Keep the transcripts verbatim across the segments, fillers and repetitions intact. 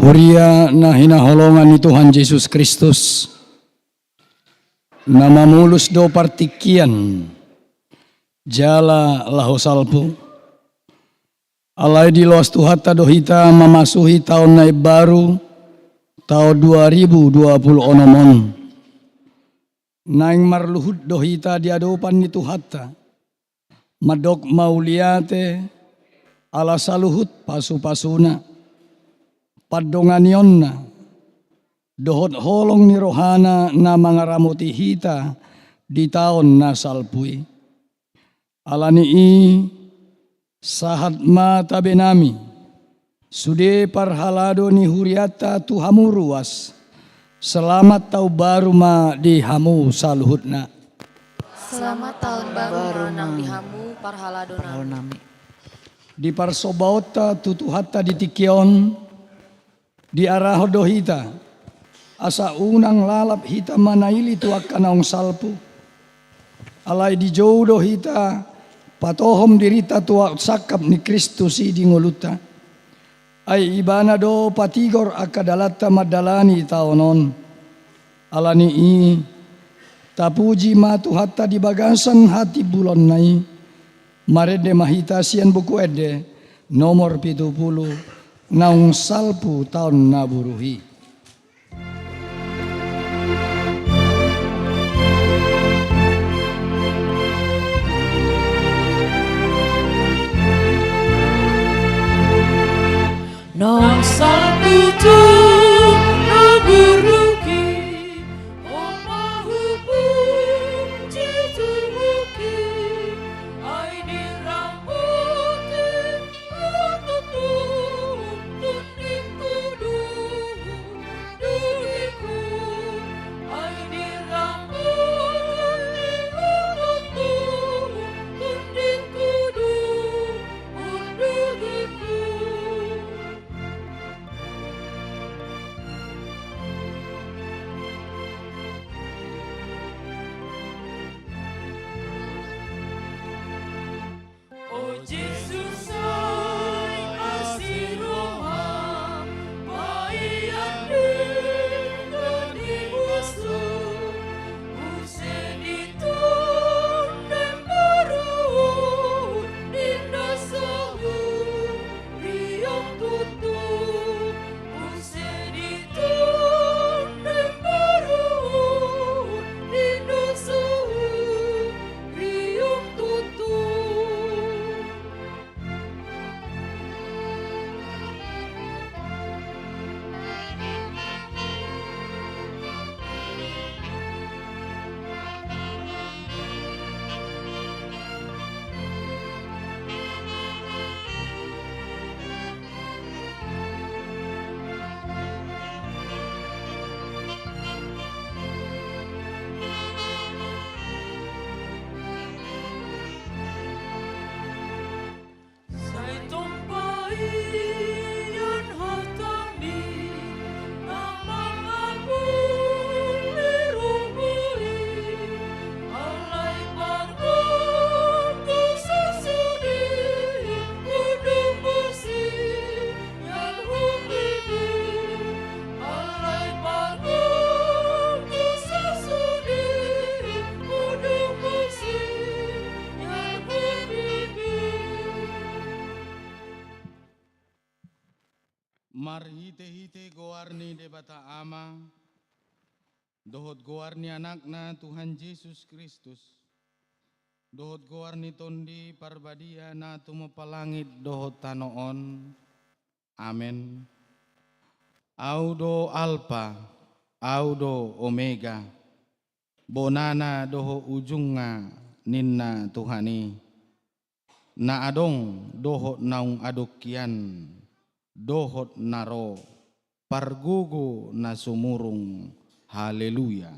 Huria na hinaholongan ni Tuhan Jesus Kristus, na mamolus do partingkian jala laho salpu. Alai diloas Tuhanta do hita mamasuhi taon na imbaru, taon dua ribu dua puluh onom on. Naeng marluhut do hita di adopan ni Tuhanta, mandok mauliate ala saluhut pasupasuna, pandonganionna, dohot holong ni rohana na mangaramoti hita di taon na salpu i. Ala ni i, sahat ma tabenami, sude parhalado ni hurianta tu hamu ruas. Selamat taon baru ma di hamu saluhutna. Selamat taon baru ma nang di hamu parhalado nami. Di parsombaonta tu Tuhanta di tingki on, diarahon do hita, asa unang lalap hita manaili tu angka naung salpu. Alai dijou do hita patohom dirita tu aut sangkap ni Kristus i di ngolunta. Ai Ibana do patigor angka dalanta mandalani taon on. Ala ni i, tapuji ma Tuhanta di bagasan hatimbulonna i. Marende ma hita sian Buku Ende nomor pitu pulu, naung salpu taon na buruk i. Naung salpu taon na buruk i, on ma hupuji Tuhanki, ai diramoti O Jesus, ai asi roham, paihon di bagasan, use di taon na imbaru on di na sahat riang tutu. Sai tompa ian hatami na mangapuli roha i, alai pargogos sude, udup musi ian habibi, alai pargogos sude, udup musi ian habibi. Marhitehite goar ni Debata Ama, dohot goar ni Anakna Tuhan Jesus Kristus, dohot goar ni Tondi Parbadia na tumompa langit dohot tano on. Amen. Au do Alpa, Au do Omega, bonana dohot ujungna, ninna Tuhan i, na adong dohot naung adong hian, dohot na ro, pargogo na sumurung. Haleluya.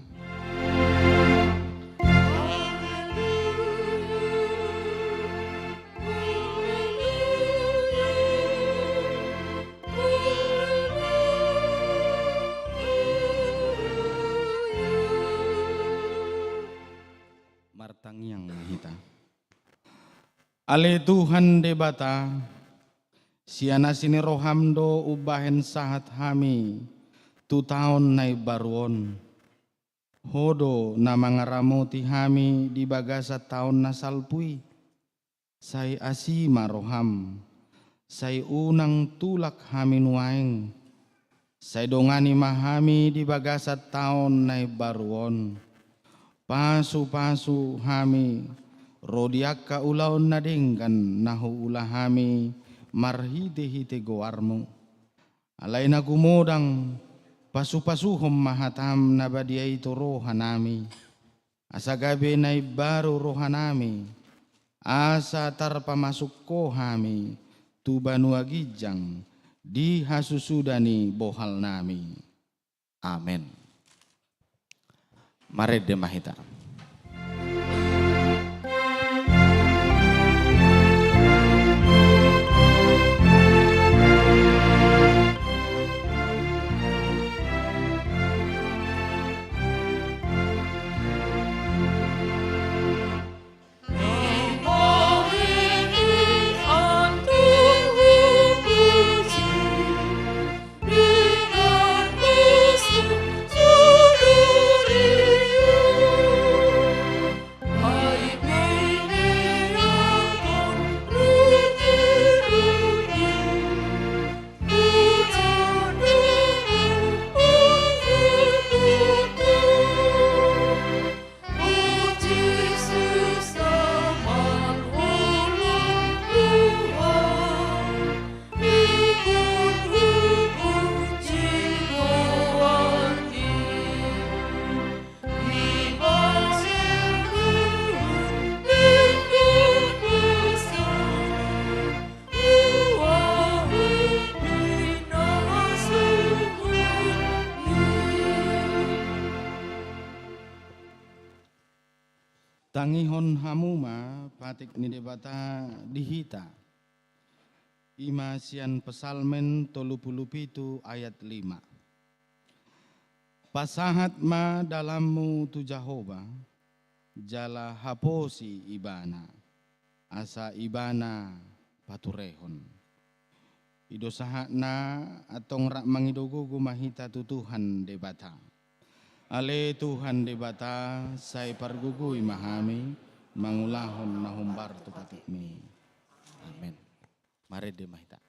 Martangiang ma hita. Ale Tuhan Debata, Sian asi ni roham do umbahen sahat hami tu taon na imbaru on. Ho do na mangaramoti hami di bagasan taon na salpu i. Sai asi ma roham, sai unang tulak hami nuaeng. Sai dongani ma hami di bagasan taon na imbaru on. Pasupasu hami ro di angka ulaon na denggan na huula hami marhitehite goarmu. Alai na gumodang, pasupasuhon ma hatam na badia i tu rohanami, asa gabe na imbaru rohanami, asa tarpamasuk Ho hami tu banua ginjang di hasusuda ni bohalnami. Amen. Marende ma hita. Tangihon hamu ma patik ni Debata di hita. I ma sian Psalmen tolu pulu pitu ayat lima. Pasahat ma dalanmu tu Jahowa, jala haposi Ibana, asa Ibana paturehon. I do sahatna, antong rap mangido gogo ma hita tu Tuhan Debata. Ale Tuhan Debata, sai pargogoi ma hami, mangulahon na hombar tu patikmi. Amen. Marende ma hita.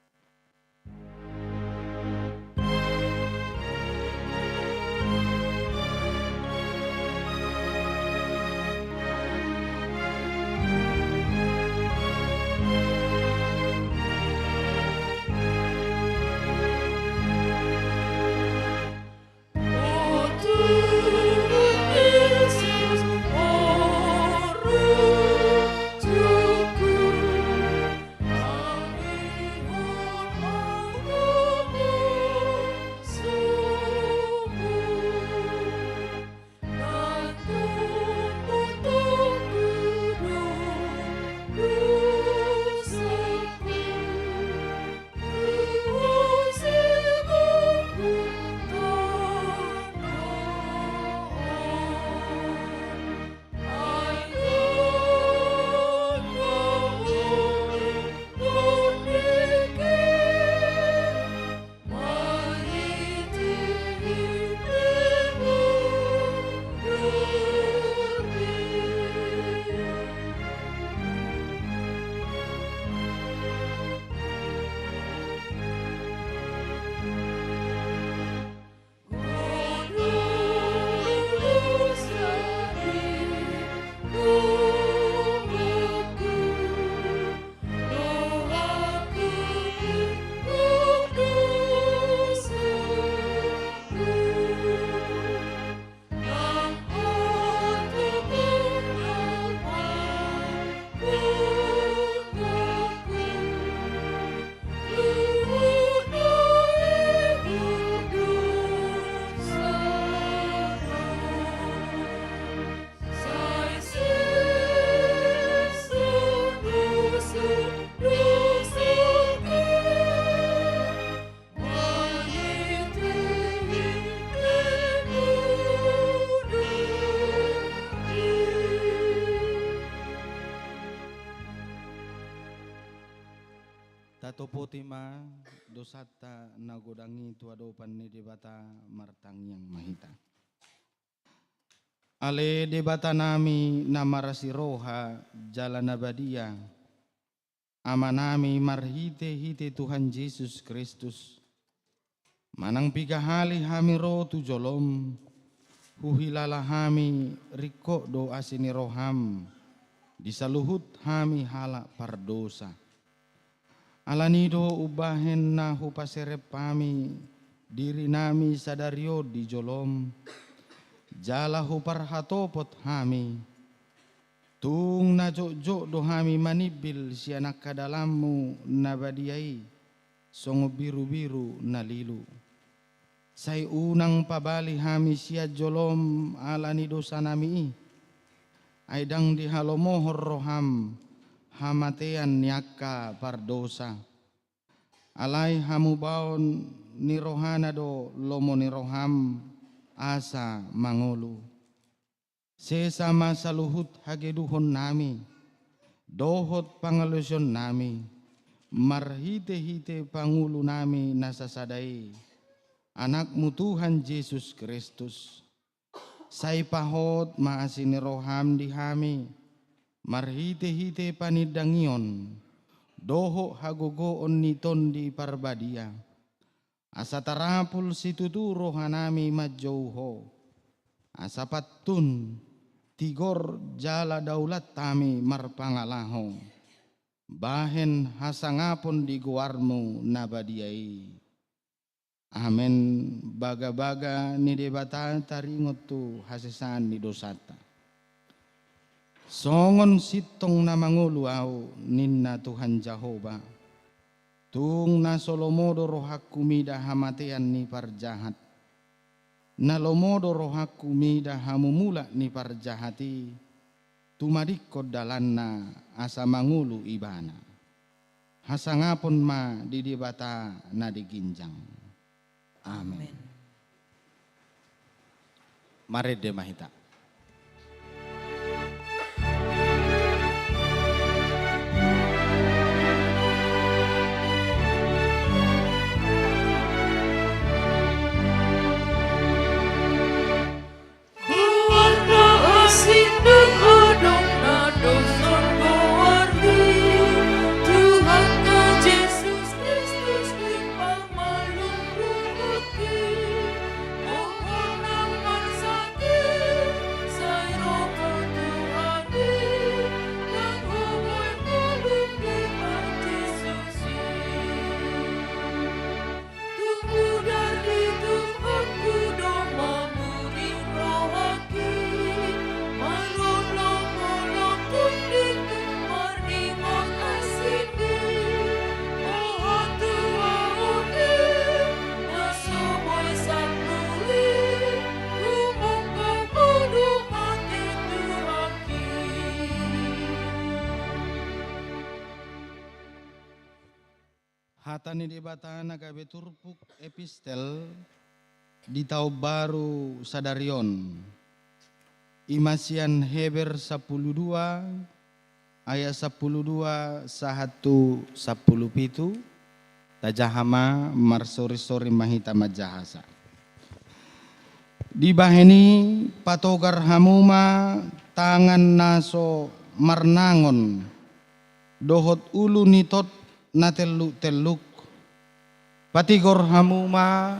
Topoti ma dosanta na godang i tu adopan ni Debata. Martangiang ma hita. Ale Debata nami na marasi roha jala na badia, Ama nami marhite-hite Tuhan Jesus Kristus, manang piga hali hami ro tu jolom, huhilala hami ringkot do asi ni roham di saluhut hami halak pardosa. Alani do umbahen na hupaserep hami diri nami sadari on di jolom, jala huparhatopot hami, tung na jotjot do hami manimbil sian angka dalanmu na badia i, songon birubiru na lilu. Sai unang pabali hami sian jolom ala ni dosanami i, ai ndang dihalomohon roham hamatean ni angka pardosa. Alai hamubaon ni rohana do lomo ni roham asa mangolu. Sesa ma saluhut hageduhonnami dohot pangalaosionnami marhite-hite pangulunami na sasada i, Anakmu Tuhan Jesus Kristus. Sai pahot ma asi ni roham di hami marhite-hite panindangion dohot hagogoon ni Tondi Parbadia, asa tarapul situtu rohanami manjou Ho, asa pantun, tigor jala daulat hami marpangalaho bahen hasangapon di goarmu na badia i. Amen. Bagabaga ni Debata taringot tu hasesaan ni dosanta. Songon sintong na mangolu ahu, ninna Tuhan Jahowa, tung na so lomo do rohangku mida hamatean ni parjahat. Na lomo do rohangku mida hamumulak ni parjahat i, tumadingkon dalanna asa mangolu ibana. Hasangapon ma di Debata na di ginjang. Amen. Amen. Marende ma hita. Hata ni Debata na gabe turpuk epistel di taon baru sadari on, i ma sian Heber sampulu dua ayat sampulu dua sahat tu sampulu pitu. Tajaha ma, marsori-sori ma hita manjahasa. Dibahen i patogar hamu ma tangan na so marnangon dohot ulu ni tot na telluk-telluk. Patigor hamu ma.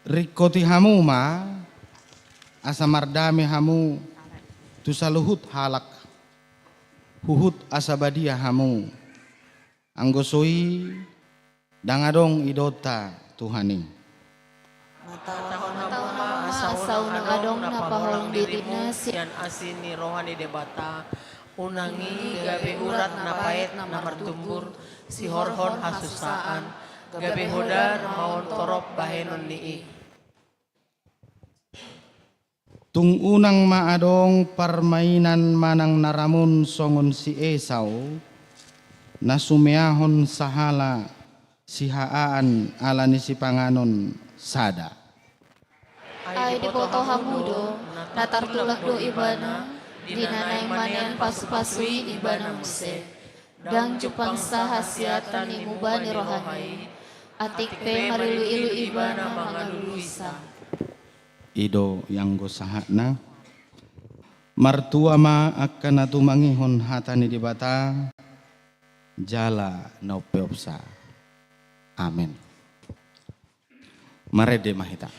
Ringkoti hamu ma, asa mardame hamu tu saluhut halak, huhut asa badia hamu. Anggo so i, ndang adong idaonta Tuhan i. Matau hamu ma asa unang adong na paholang dirina sian asi ni roha ni Debata, unang i gabe urat na paet na martumbur, sihorhon hasusaan, gabe hodar maol torop bahenon ni i. Tung unang ma adong parmainan manang na ramun songon si Esau, na sumeahon sahala sihaaan ala ni sipanganon sada. Ai diboto hamu do, na tartulak do ibana, di na naeng manean pasu-pasu i ibana muse. Ndang jumpang sa hasiatan ni muba ni rohana i, atik pe marilu-ilu ibana mangalului sa. I do ianggo sahatna. Martua ma angka na tumangihon hata ni Debata, jala na umpeopsa. Amen. Marende ma hita.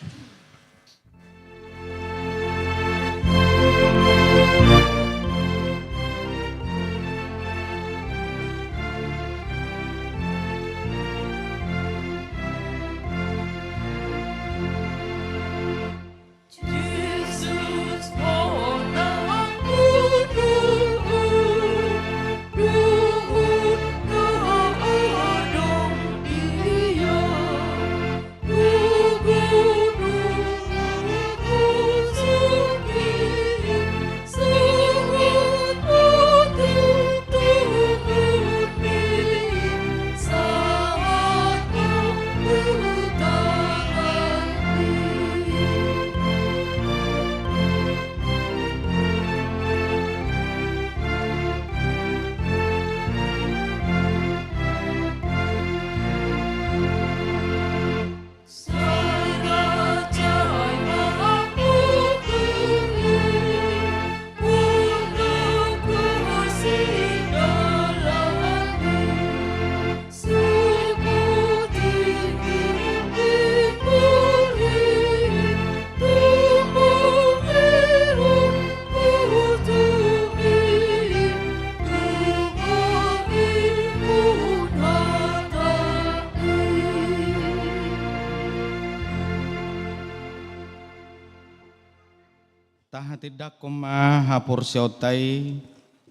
Tahatindangkon ma haporseaonta i,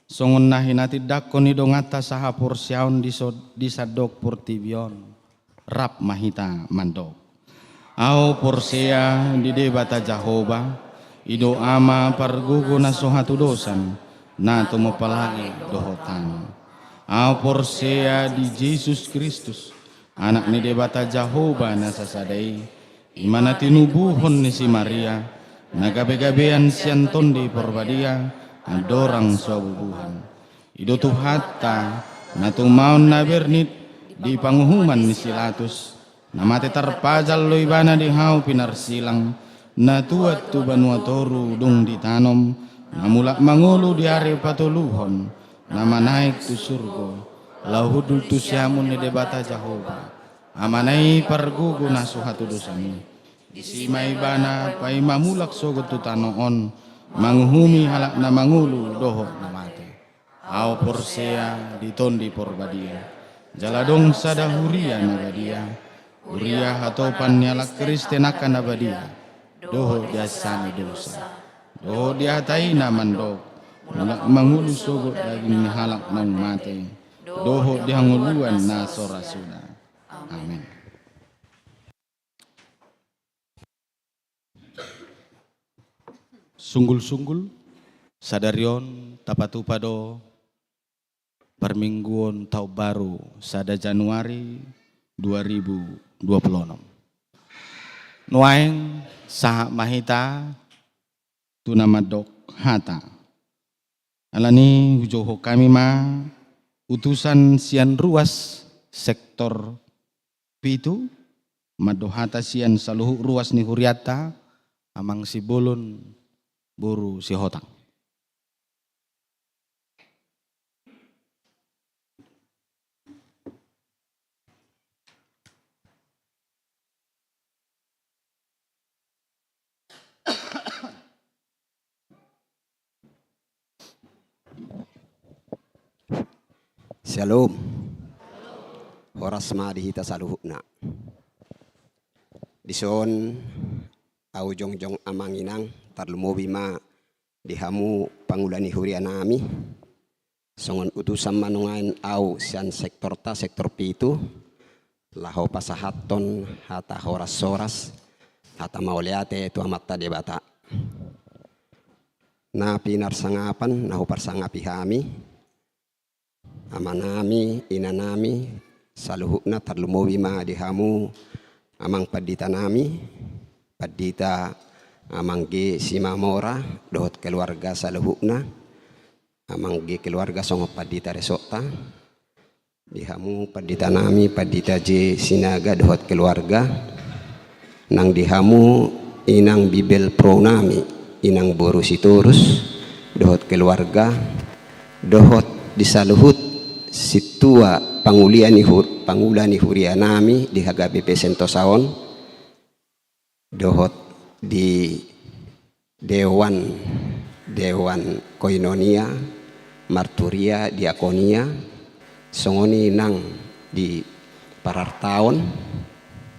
songon na hinatindangkon ni donganta sahaporseaon di so-, di sandok portibi on. Rap ma hita mandok. Ahu porsea di Debata Jahowa, i do Ama pargogo na so hatudosan, na tumompa langit dohot tano. Ahu porsea di Jesus Kristus, Anak ni Debata Jahowa na sasada i, i ma na tinubuhon ni si Maria, na gabe-gabean sian Tondi Porbadia, andorang so habubuhan. I do Tuhanta, na tumaon na bernit di panguhuman ni si Latus, na mate tarpajal do ibana di hau pinarsilang, na tuat tu banua toru dung ditanom, na mulak mangolu di ari patoluhon, na manaek tu surgo, laho hundul tu siamun ni Debata Jahowa, Amana i pargogo na so hatudosan i. Disi ma ibana paima mulak sogot tu tano on, manguhumi halak na mangolu dohot na mate. Ahu porsea di Tondi Porbadia. Jala adong sada huria na badia, huria hatopan ni halak Kristen angka na badia, dohot di asi ni dosa, dohot di hata i na mandok, mulak mangolu sogot daging ni halak naung mate, dohot di hangoluan na so ra suda. Amen. Sunggul-sunggul, sadari on tapatupa do parmingguon taon baru sada Januari dua ribu dua puluh enam. Nuaeng sahat ma hita tu na mandok hata. Alani hujouhon hami ma utusan sian ruas sektor pitu, mandok hata sian saluhut ruas ni hurianta, Amang Simbolon, boru Sihotang. Syalom. Horas ma di hita saluhutna. Dison ahu jongjong amang inang, tarlumobi ma di hamu pangula ni huria nami. Songon utusan ma nuaeng ahu sian sektorta, sektor pitu, laho pasahathon hata horas-horas, hata mauliate tu Amanta Debata. Na pinarsangapan, na huparsangapi hami, amanami, inanami, saluhutna, tarlumobi ma di hamu, amang pandita nami, pandita Amang G Simamora dohot keluarga saluhutna, Amang G keluarga songon pandita resortta, di hamu pandita nami, pandita J Sinaga dohot keluarga, nang di hamu inang Bibelvrouw nami, inang boru Sitorus dohot keluarga, dohot di saluhut sintua pangula ni hu-, pangula ni huria nami di H K B P Sentosa on, dohot di dewan, dewan koinonia, marturia, diakonia, songon i nang di parartaon,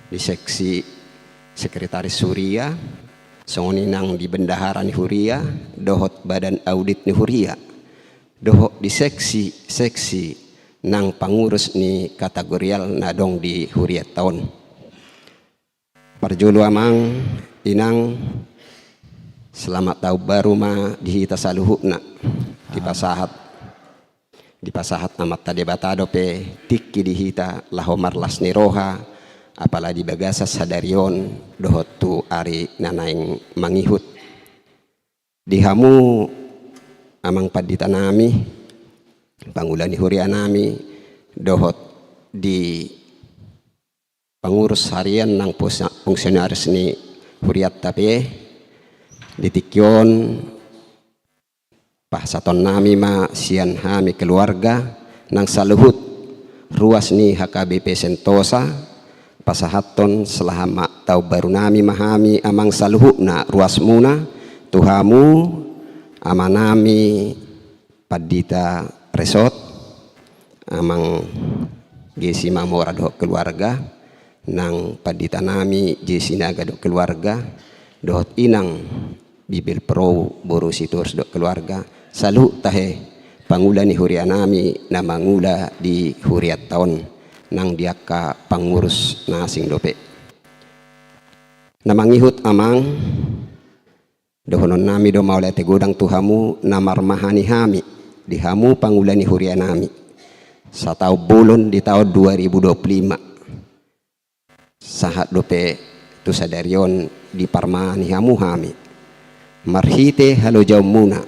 di seksi sekretaris huria, songon i nang di bendahara ni huria, dohot badan audit ni huria, dohot di seksi, seksi nang pangurus ni kategorial na adong di hurianta on. Parjolo amang, inang, selamat taon baru ma di hita saluhutna. Dipasahat, dipasahat Amanta Debata dope tingki di hita laho marlas ni roha, apala di bagasan sadari on dohot tu ari na naeng mangihut. Di hamu amang pandita nami, pangula ni huria nami, dohot di pangurus harian nang pus-, fungsionaris ni hurianta pe, di tingki on pasahaton nami ma sian hami keluarga nang saluhut ruas ni H K B P Sentosa, pasahathon selamat taon baru nami ma hami amang saluhutna ruas muna tu hamu, ama nami pandita resort, amang G Simamora dohot keluarga, nang pandita nami J Sinaga dohot keluarga, dohot inang Bibelvrouw boru Sitorus dohot keluarga, saluhut tahe pangula ni huria nami na mangula di hurianta on, nang di angka pangurus na asing dope. Na mangihut amang, dohonon nami do mauliate godang tu hamu na marmahani hami, di hamu pangula ni huria nami. Sataon bolon di taon dua ribu dua puluh lima. Sahat dope tu sadari on diparmahani hamu hami. Marhite halojaonmuna,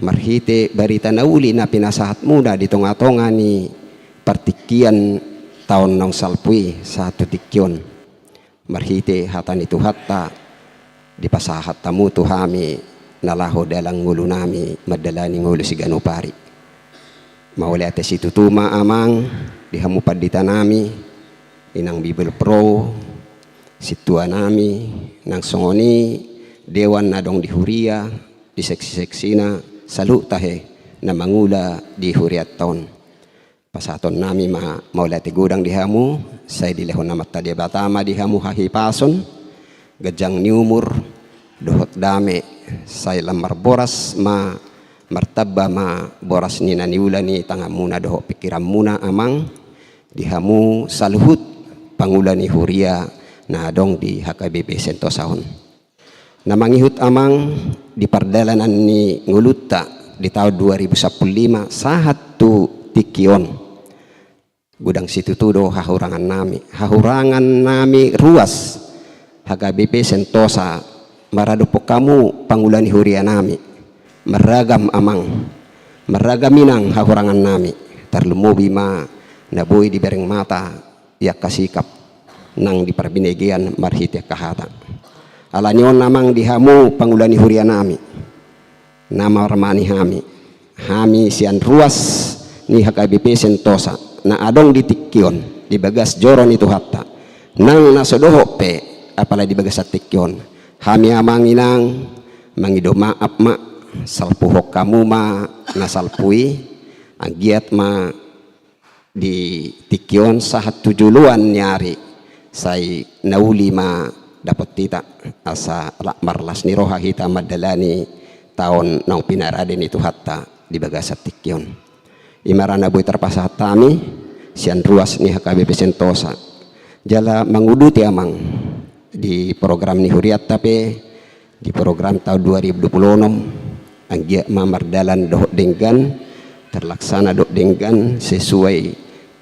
marhite barita na uli na pinasahatmuna di tonga-tonga ni partingkian taon naung salpu i sahat tu tingki on. Marhite hata ni Tuhanta, dipasahat hamu tu hami na laho dalan ngolu nami mandalani ngolu siganup ari. Mauliate situtu ma amang, di hamu pandita nami, inang Bibelvrouw, sintua nami, nang songon i dewan na adong di huria, di seksi-seksina, saluhut tahe na mangula di hurianta on. Pasahaton nami ma mauliate godang di hamu, sai dilehon Amanta Debata ma di hamu hahipason, ganjang ni umur, dohot dame, sai lam marboras ma, martamba ma boras ni na niula ni tanganmuna dohot pingkiranmuna amang, di hamu saluhut pangula ni huria na adong di H K B P Sentosa on. Na mangihut amang, di pardalanan ni ngolunta di taon dua ribu sampulu lima sahat tu tingki on, godang situtu do hahurangan nami. Hahurangan nami ruas H K B P Sentosa maradophon hamu pangula ni huria nami. Marragam amang, marragam inang hahurangan nami. Tarlumobi ma na boi dibereng mata di angka sikap nang di parbinegean marhite angka hata. Ala ni on amang, di hamu pangula ni huria nami, na marmahani hami, hami sian ruas ni H K B P Sentosa na adong di tingki on, di bagas joro ni Tuhanta, nang na so dohot pe, apala di bagasan tingki on, hami amang inang mangido maaf ma, salpuhon hamu ma na salpu i, anggiat ma di tingki on sahat tu joloan ni ari, sai na uli ma dapot hita, asa lak marlas ni roha hita mandalani taon naung pinarade ni Tuhanta di bagasan tingki on. I ma ra na boi tarpasahat hami sian ruas ni H K B P Sentosa. Jala manguduti amang, di program ni hurianta pe, di program taon dua ribu dua puluh onom, anggiat ma mardalan dohot denggan, terlaksana dohot denggan sesuai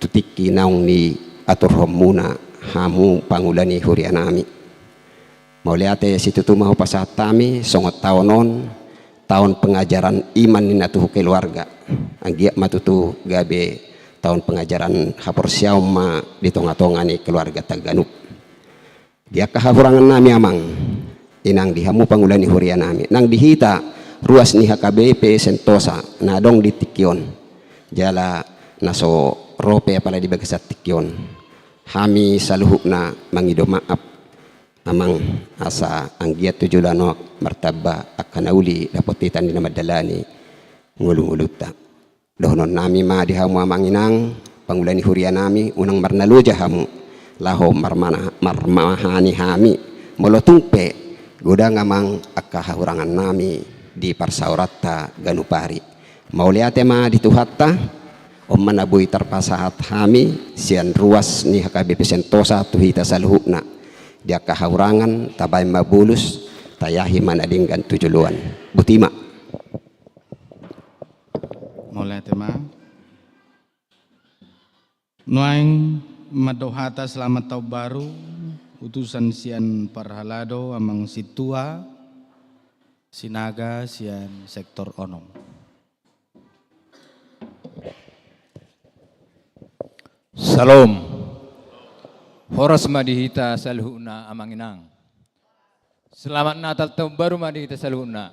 tu tingki naung niaturhonmuna hamu pangula ni huria nami. Mauliate situtu ma hupasahat hami songon taon on, taon pengajaran iman ninna tu keluarga. Anggiat ma tutu gabe taon pengajaran haporseaon ma di tonga-tonga ni keluargata ganup. Di angka hahurangan nami amang, inang di hamu pangula ni huria nami, nang di hita ruas ni H K B P Sentosa na adong di tingki on, jala na so ro pe apala di bagasan tingki on. Hami saluhutna mangido maaf amang, asa anggiat tu joloan on martamba angka na uli dapot hita ninna mandalani ngolu-ngolunta. Dohonon nami ma di hamu amang inang, pangula ni huria nami, unang marnaloja hamu laho marmana-, marmahani hami. Molo tung pe godang amang angka hahurangan nami di parsaoranta ganup ari, mauliate ma di Tuhanta. On ma na boi tarpasahat hami sian ruas ni H K B P Sentosa tu hita saluhutna. Di angka hahurangan tabaen ma bolus, tayahi ma na denggan tu joloan. Boti ma. Mauliate ma. Nuaeng mandok hata selamat taon baru utusan sian parhalado amang Sintua Sinaga sian sektor onom. Salom. Horas ma di hita saluhutna amang inang. Selamat Natal taon baru ma di hita saluhutna.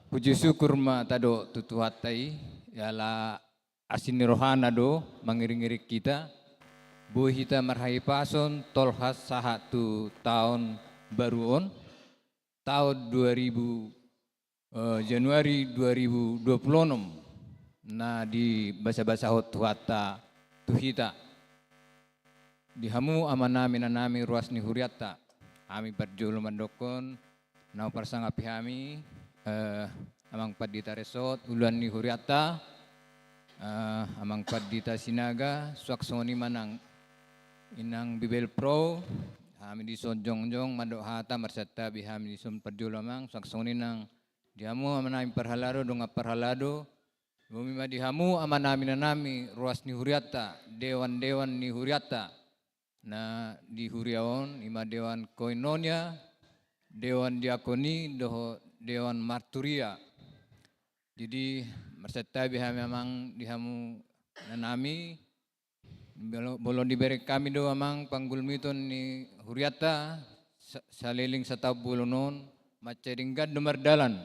Puji syukur ma tadok tu Tuhanta i, jala asi ni rohana do mangiring-iring hita, boi hita marhahipason tolhas sahat tu taon baru on, taon dua ribu, eh, Januari dua ribu dua puluh enam, na dibasa-basahon Tuhanta tu hita. Di hamu amanami, inanami, ruas ni hurianta, hami parjolo mandokkon na huparsangapi hami, eh, Amang Pandita Resot, uluan ni hurianta, eh, Amang Pandita Sinaga, suang songon i ma nang inang Bibelvrouw, hami dison jongjong mandok hata, marsantabi hami dison parjolo amang, suang songon i nang di hamu amanami parhalado, dongan parhalado, bomi ma di hamu amanami, inanami, ruas ni hurianta, dewan-dewan ni hurianta, na di huria on, i ma dewan koinonia, dewan diakoni, dohot dewan marturia. Jadi, marsantabi hami amang di hamu inanami, molo, molo dibereng hami do amang panggulmiton ni hurianta, sa-, saleleng sataon bolon on, mansai denggan do mardalan.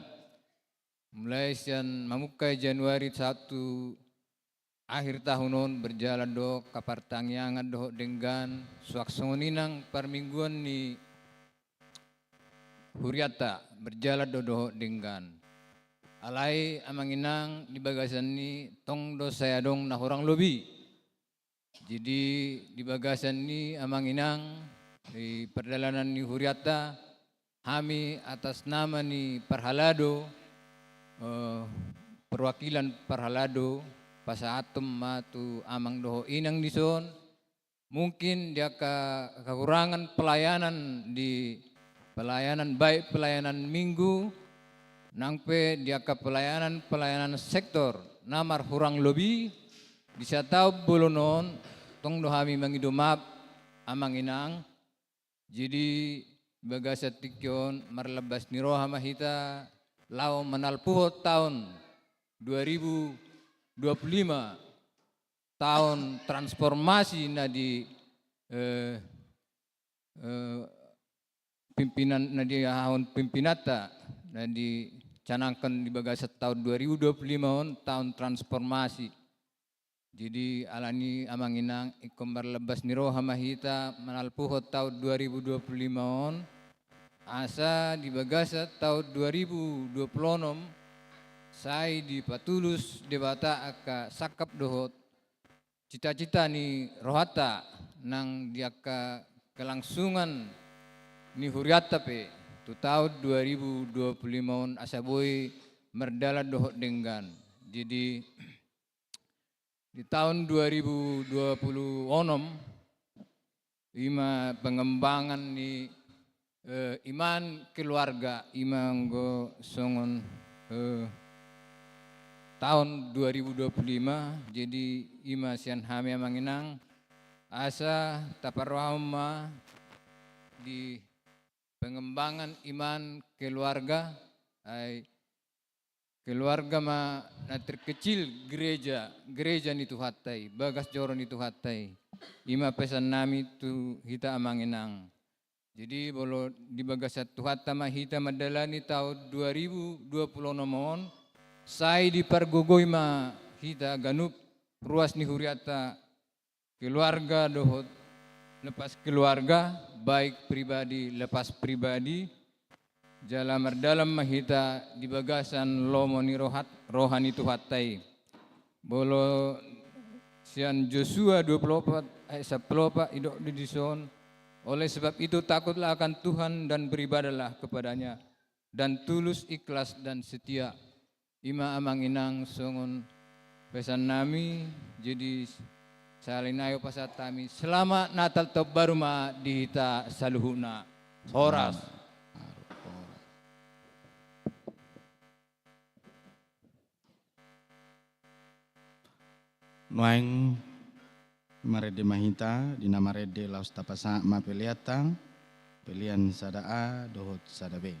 Mulai sian mamungka Januari sahat tu akhir tahun on berjalan do angka partangiangan dohot denggan, suang songon i nang parmingguan ni hurianta berjalan do dohot denggan. Alai amang inang di bagasan i tong do sai adong na hurang lobi. Jadi, di bagasan i amang inang, di pardalanan ni hurianta, hami atas nama ni parhalado, eh, perwakilan parhalado, pasahathon ma tu amang dohot inang dison, mungkin di angka kekurangan pelayanan di pelayanan, baik pelayanan minggu, nang pe di angka pelayanan-pelayanan sektor, na marhurang lobi, di sataon bolon on, tong do hami mangido maaf, amang inang. Jadi, bagasan tingki on, marlambas ni roha ma hita, laho manalpuhon taon dua ribu dua puluh lima, taon transformasi na di, eh, eh, pimpinan, na diahahon pimpinanta, na dicanangkan di bagasan taon dua ribu dua puluh lima on, taon transformasi. Jadi, alani i amang inang, ingkon marlambas ni roha ma hita manalpuhon taon dua ribu dua puluh lima on, asa di bagasan taon dua ribu dua puluh onom, sai dipatulus Debata angka sangkap dohot cita-cita ni rohanta nang di angka kelangsungan ni hurianta pe tu taon dua ribu dua puluh lima on asa boi mardalan dohot denggan. Jadi, di taon dua ribu dua puluh onom, i ma pengembangan ni, eh, iman keluarga, i ma anggo songon, eh, taon dua ribu dua puluh lima, jadi i ma sian hami amang inang, asa taparrohahon ma di pengembangan iman keluarga, ai keluarga ma na terkecil gereja, gereja ni Tuhanta i, bagas joro ni Tuhanta i. I ma pesan nami tu hita amang inang. Jadi, molo di bagasan Tuhanta ma hita mandalani taon dua ribu dua puluh onom on, sai dipargogoi ma hita ganup ruas ni hurianta, keluarga dohot lepas keluarga, baik pribadi lepas pribadi, jala mardalan ma hita di bagasan lomo ni rohat, roha ni Tuhanta i. Molo sian Josua dua puluh opat ayat sampulu opat didok do dison, "Oleh sebab itu takutlah akan Tuhan dan beribadahlah kepada-Nya, dan tulus, ikhlas, dan setia." I ma amang inang songon pesan nami. Jadi, sahali nai hupasahat hami, selamat Natal Tahun Baru ma di hita saluhutna. Horas. Nuaeng marende ma hita, di na marende laos tapasahat ma peleanta, pelean sada A dohot sada B.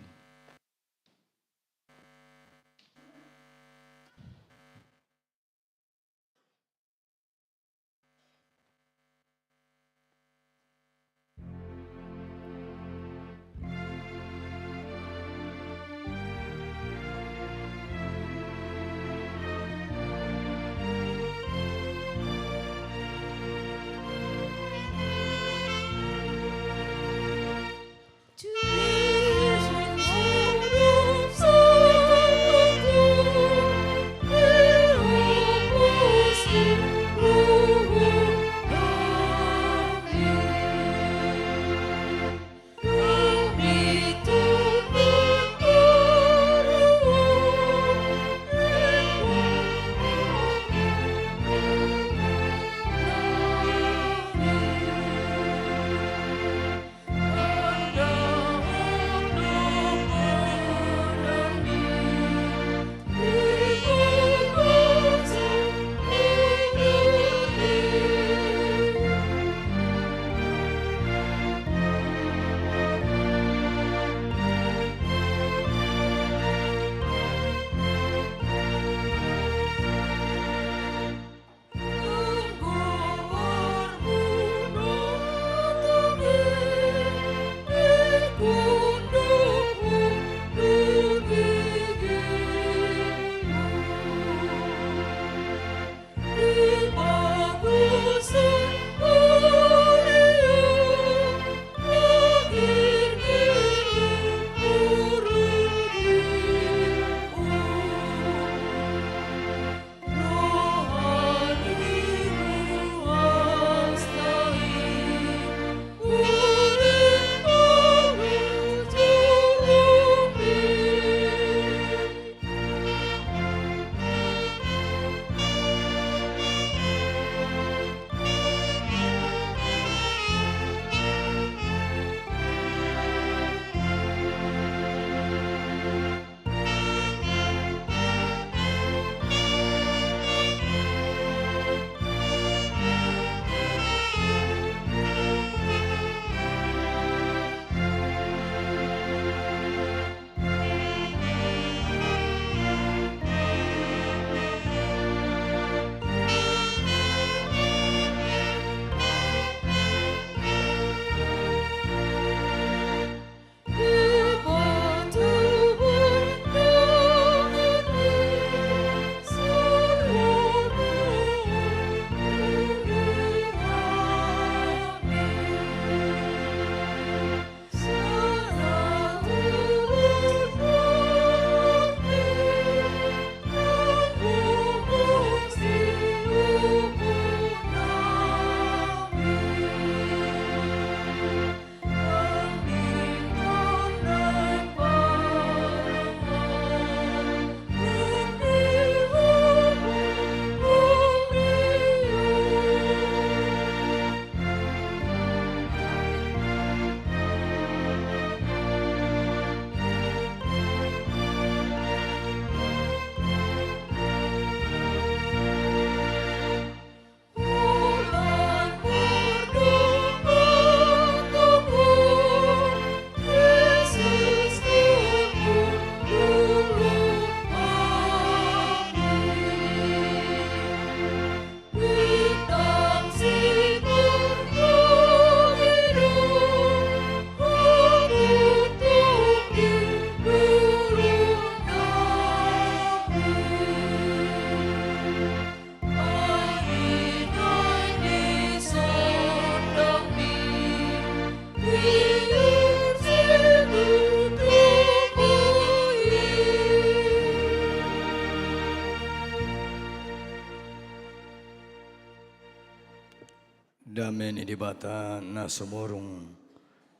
Dame ni Debata na sumurung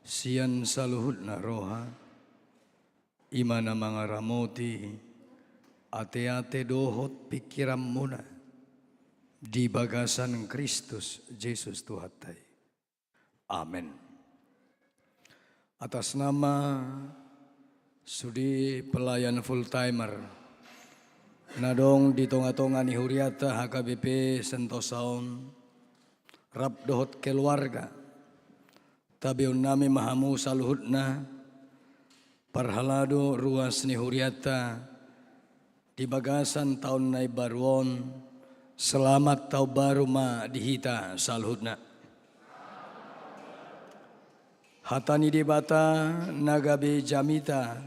sian saluhutna roha, i ma na mangaramoti ateate dohot pingkiranmuna di bagasan Kristus Jesus Tuhanta i. Amen. Atas nama sude pelayan full timer na adong di tongatonga ni huriata H K B P Sentosa on, rap dohot keluarga, tabeonnami ma hamu saluhutna, parhalado ruas ni huriata di bagasan taon na imbaru on. Selamat Taon Baru ma di hita saluhutna. Hata ni Debata na gabe jamita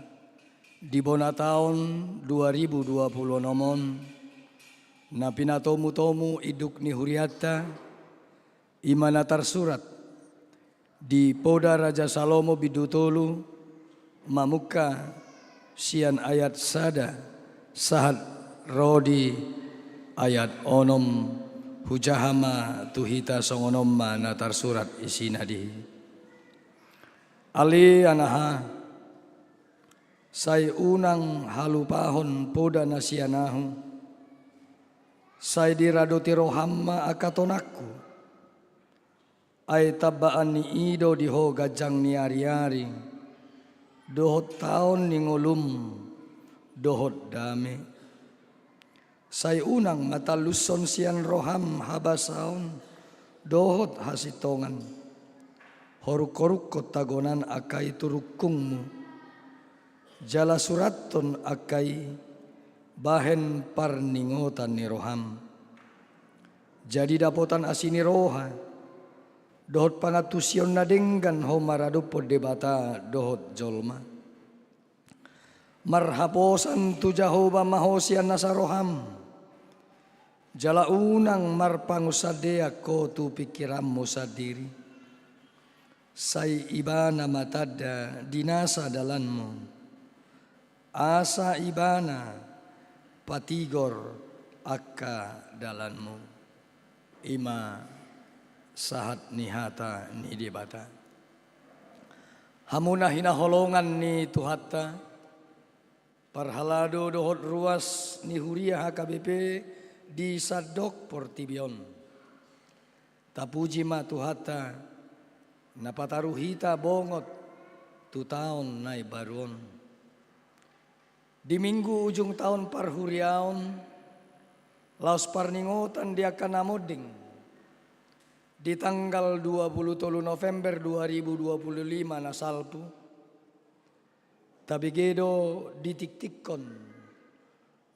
di bona taon dua ribu dua puluh onom on, na pinatomutomu induk ni huriata, i ma na tarsurat di Poda Raja Salomo bindu tolu, mamungka sian ayat sada sahat ro di ayat onom. Hujaha ma tu hita, songon on ma na tarsurat isina di: Ale anaha, sai unang halupahon poda na sian ahu, sai diradoti roham ma angka tonangku. Ai tambaan ni i do di ho ganjang ni ariari, dohot taon ni ngolum, dohot dame. Sai unang ma tallushon sian roham habasaon dohot hasintongan. Horunghorukkon tagonan angka i tu rungkungmu, jala surathon angka i bahen parningotan ni roham. Jadi dapotan asi ni roha dohot pangantusion na denggan ho maradophon Debata dohot jolma. Marhaposan tu Jahowa ma ho sian nasa roham, jala unang marpangunsandean ho tu pingkiranmu sandiri. Sai Ibana ma tanda di nasa dalanmu, asa Ibana patigor angka dalanmu. I ma sahat ni hata ni Debata. Hamu na hinaholongan ni Tuhanta, parhalado dohot ruas ni huria H K B P di sandok portibi on, tapuji ma Tuhanta, na pataru hita bongot tu taon na imbaru on. Di minggu ujung taon parhuriaon, laos parningotan di angka na monding, di tanggal dua puluh tolu November dua ribu dua puluh lima na salpu, tabege do ditiktikkon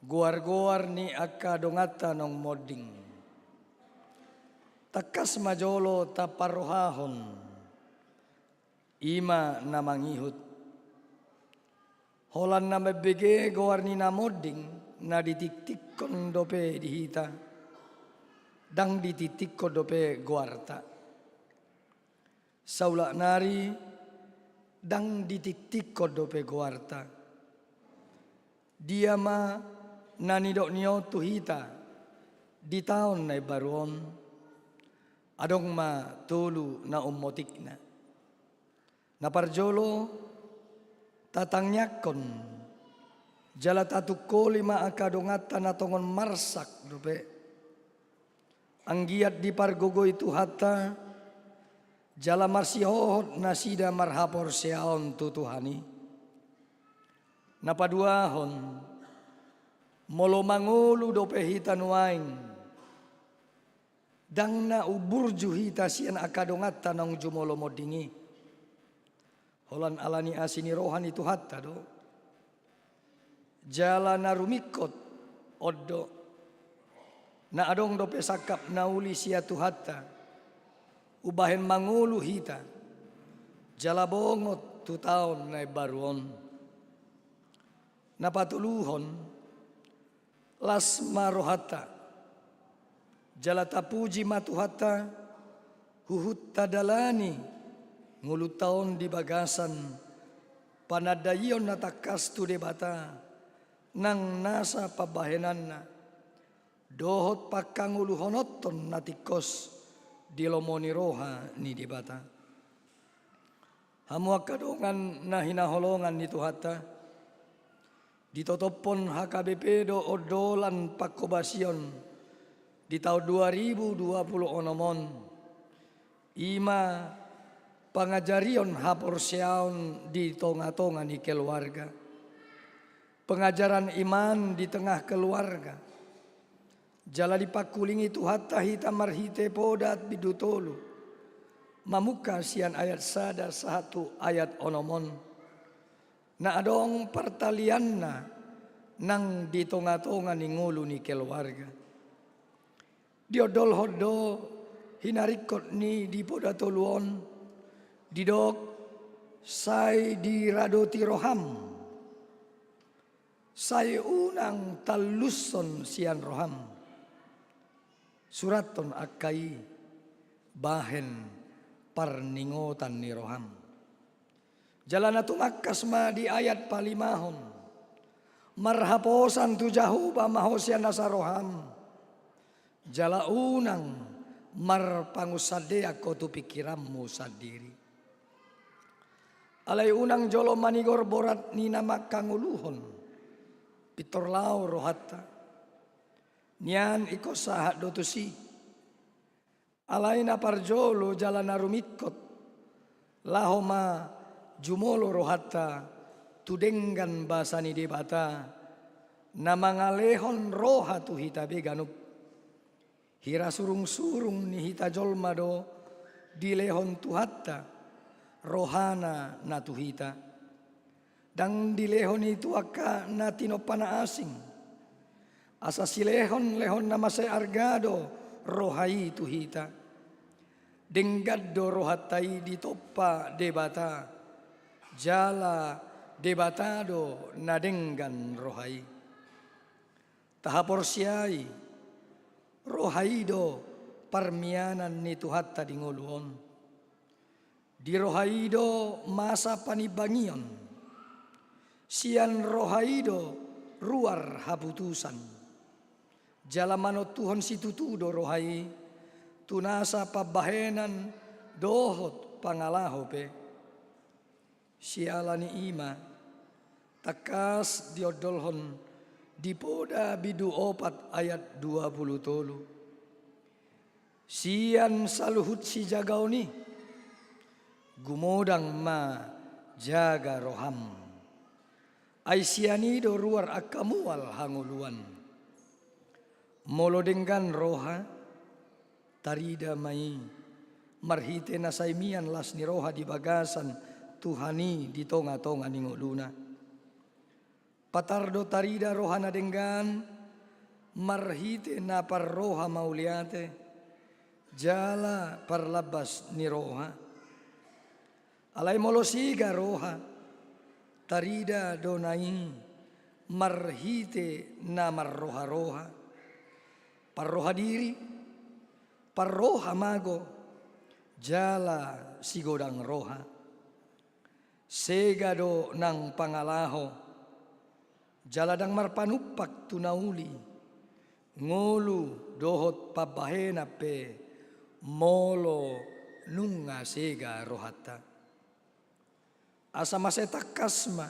goargoar ni angka donganta naung monding. Tangkas ma jolo taparrohahon, i ma na mangihut. Holan na mambege goar ni na monding na ditiktikkon dope di hita, ndang ditiktikkon dope goarta. Saulak nari, ndang ditiktikkon dope goarta. Dia ma na nidok ni on tu hita di taon na imbaru on? Adong ma tolu na ummotikna. Na parjolo, tatangiangkon jala tatungkoli ma angka donganta na tongon marsak dope. Anggiat dipargogoi Tuhanta, jala marsihohot nasida marhaporseaon tu Tuhan i. Na paduahon, molo mangolu dope hita nuaeng, ndang na umburju hita sian angka donganta naung jumolo monding i. Holan ala ni asi ni roha ni Tuhanta do. Jala na rumingkot on do, na adong dope sangkap na uli sian Tuhanta, umbahen mangolu hita, jala bongot tu taon na imbaru on. Na patoluhon, las ma rohanta, jala tapuji ma Tuhanta, huhut tadalani ngolunta on di bagasan panandaion na tangkas tu Debata, nang nasa pambahenanna, dohot pangkangoluhononton na tingkos Di lomo ni roha ni Debata. Hamu angka dongan na hinaholongan ni Tuhanta, ditotophon H K B P do ondolan pangkobasion di taon dua ribu dua puluh onom on, i ma pangajarion haporseaon di tongatonga ni keluarga, pengajaran iman di tengah keluarga. Jala dipangkulingi Tuhanta hita marhite Poda bindu tolu, mamungka sian ayat sada sahat tu ayat onom on, na adong partalianna nang di tongatonga ni ngolu ni keluarga. Diondolhon do hinaringkot ni di Poda tolu on, didok: Sai diradoti roham, sai unang tallushon sian roham. Surathon angka i bahen parningotan ni roham. Jala na tumangkas ma di ayat palimahon: Marhaposan tu Jahowa ma ho sian nasa roham, jala unang marpangunsandean ho tu pingkiranmu sandiri. Alai unang jolo manigor borat ni na mangkangoluhon pintor laho rohanta. Nian ingkon sahat do tusi. Alai na parjolo jala na rumingkot, laho ma jumolo rohanta tu denggan basa ni Debata, na mangalehon roha tu hita be ganup. Hira surungsurung ni hita jolma do dilehon Tuhanta rohana na tu hita. Ndang dilehon i tu angka na tinompana asing. Asa silehonlehon na mansai arga do roha i tu hita. Denggan do rohanta i ditompa Debata, jala Debata do na denggan roha i. Tahaporseai, roha i do parmianan ni Tuhanta di ngolu on. Di roha i do masa panimbangion. Sian roha i do ruar haputusan. Jala manontuhon situtu do roha i tu nasa pambahenan dohot pangalaho pe. Siala ni i ma, tangkas diondolhon di Poda bindu opat ayat dua puluh tolu: Sian saluhut sijagaon i, gumodang ma jaga roham. Ai sian i do ruar angka mual hangoluan. Molo denggan roha, tarida ma i marhite na sai mian las ni roha di bagasan Tuhan i di tongatonga ni ngoluna. Patar do tarida roha na denggan marhite na parroha mauliate jala parlambas ni roha. Alai molo sega roha, tarida do na i marhite na marroharoha, parroha diri, parroha mago, jala sigodang roha. Sega do nang pangalaho, jala ndang marpanumpak tu na uli, ngolu dohot pambahenan pe molo nunga sega rohanta. Asa mansai tangkas ma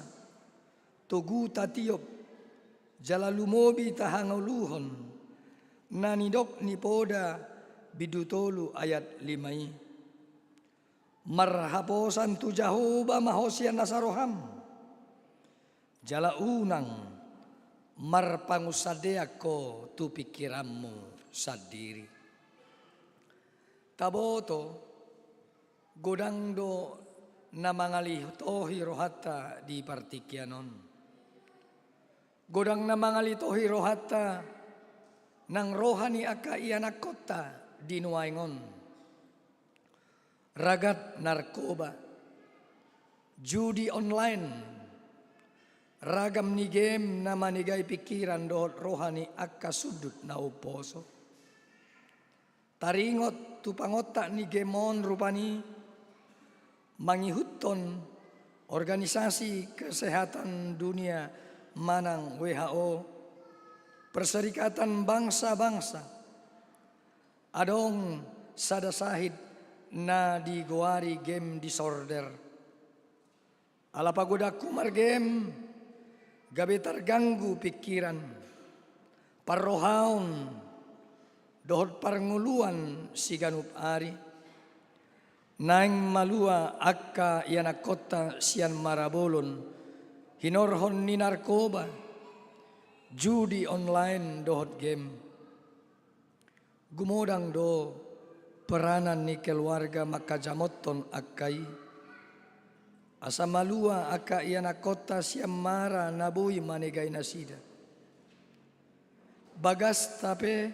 togu tatiop jala lumobi tahangoluhon na nidok ni Poda bindu tolu ayat lima i: Marhaposan tu Jahowa ma ho sian nasa roham, jala unang marpangunsandean ho tu pingkiranmu sandiri. Taboto, godang do na mangalitohi rohanta di partingkian on. Godang na mangalitohi rohanta nang roha ni angka ianakkonta di nuaeng on. Ragat narkoba, judi online, ragam ni game na manegai pingkiran dohot roha ni angka sundut na umposo. Taringot tu pangontak ni game on rupani, mangihuthon Organisasi Kesehatan Dunia manang W H O, Perserikatan Bangsa-Bangsa, adong sada sahit na digoari game disorder. Ala pagodangku margame, gabe targanggu pingkiran, parrohaon dohot parngoluan siganup ari. Naeng malua angka ianakkonta sian marabolon hinorhon ni narkoba, judi online dohot game. Gumodang do peranan ni keluarga mangkajamothon angka i, asa malua angka ianakkonta sian mara na boi manegai nasida. Bagasta pe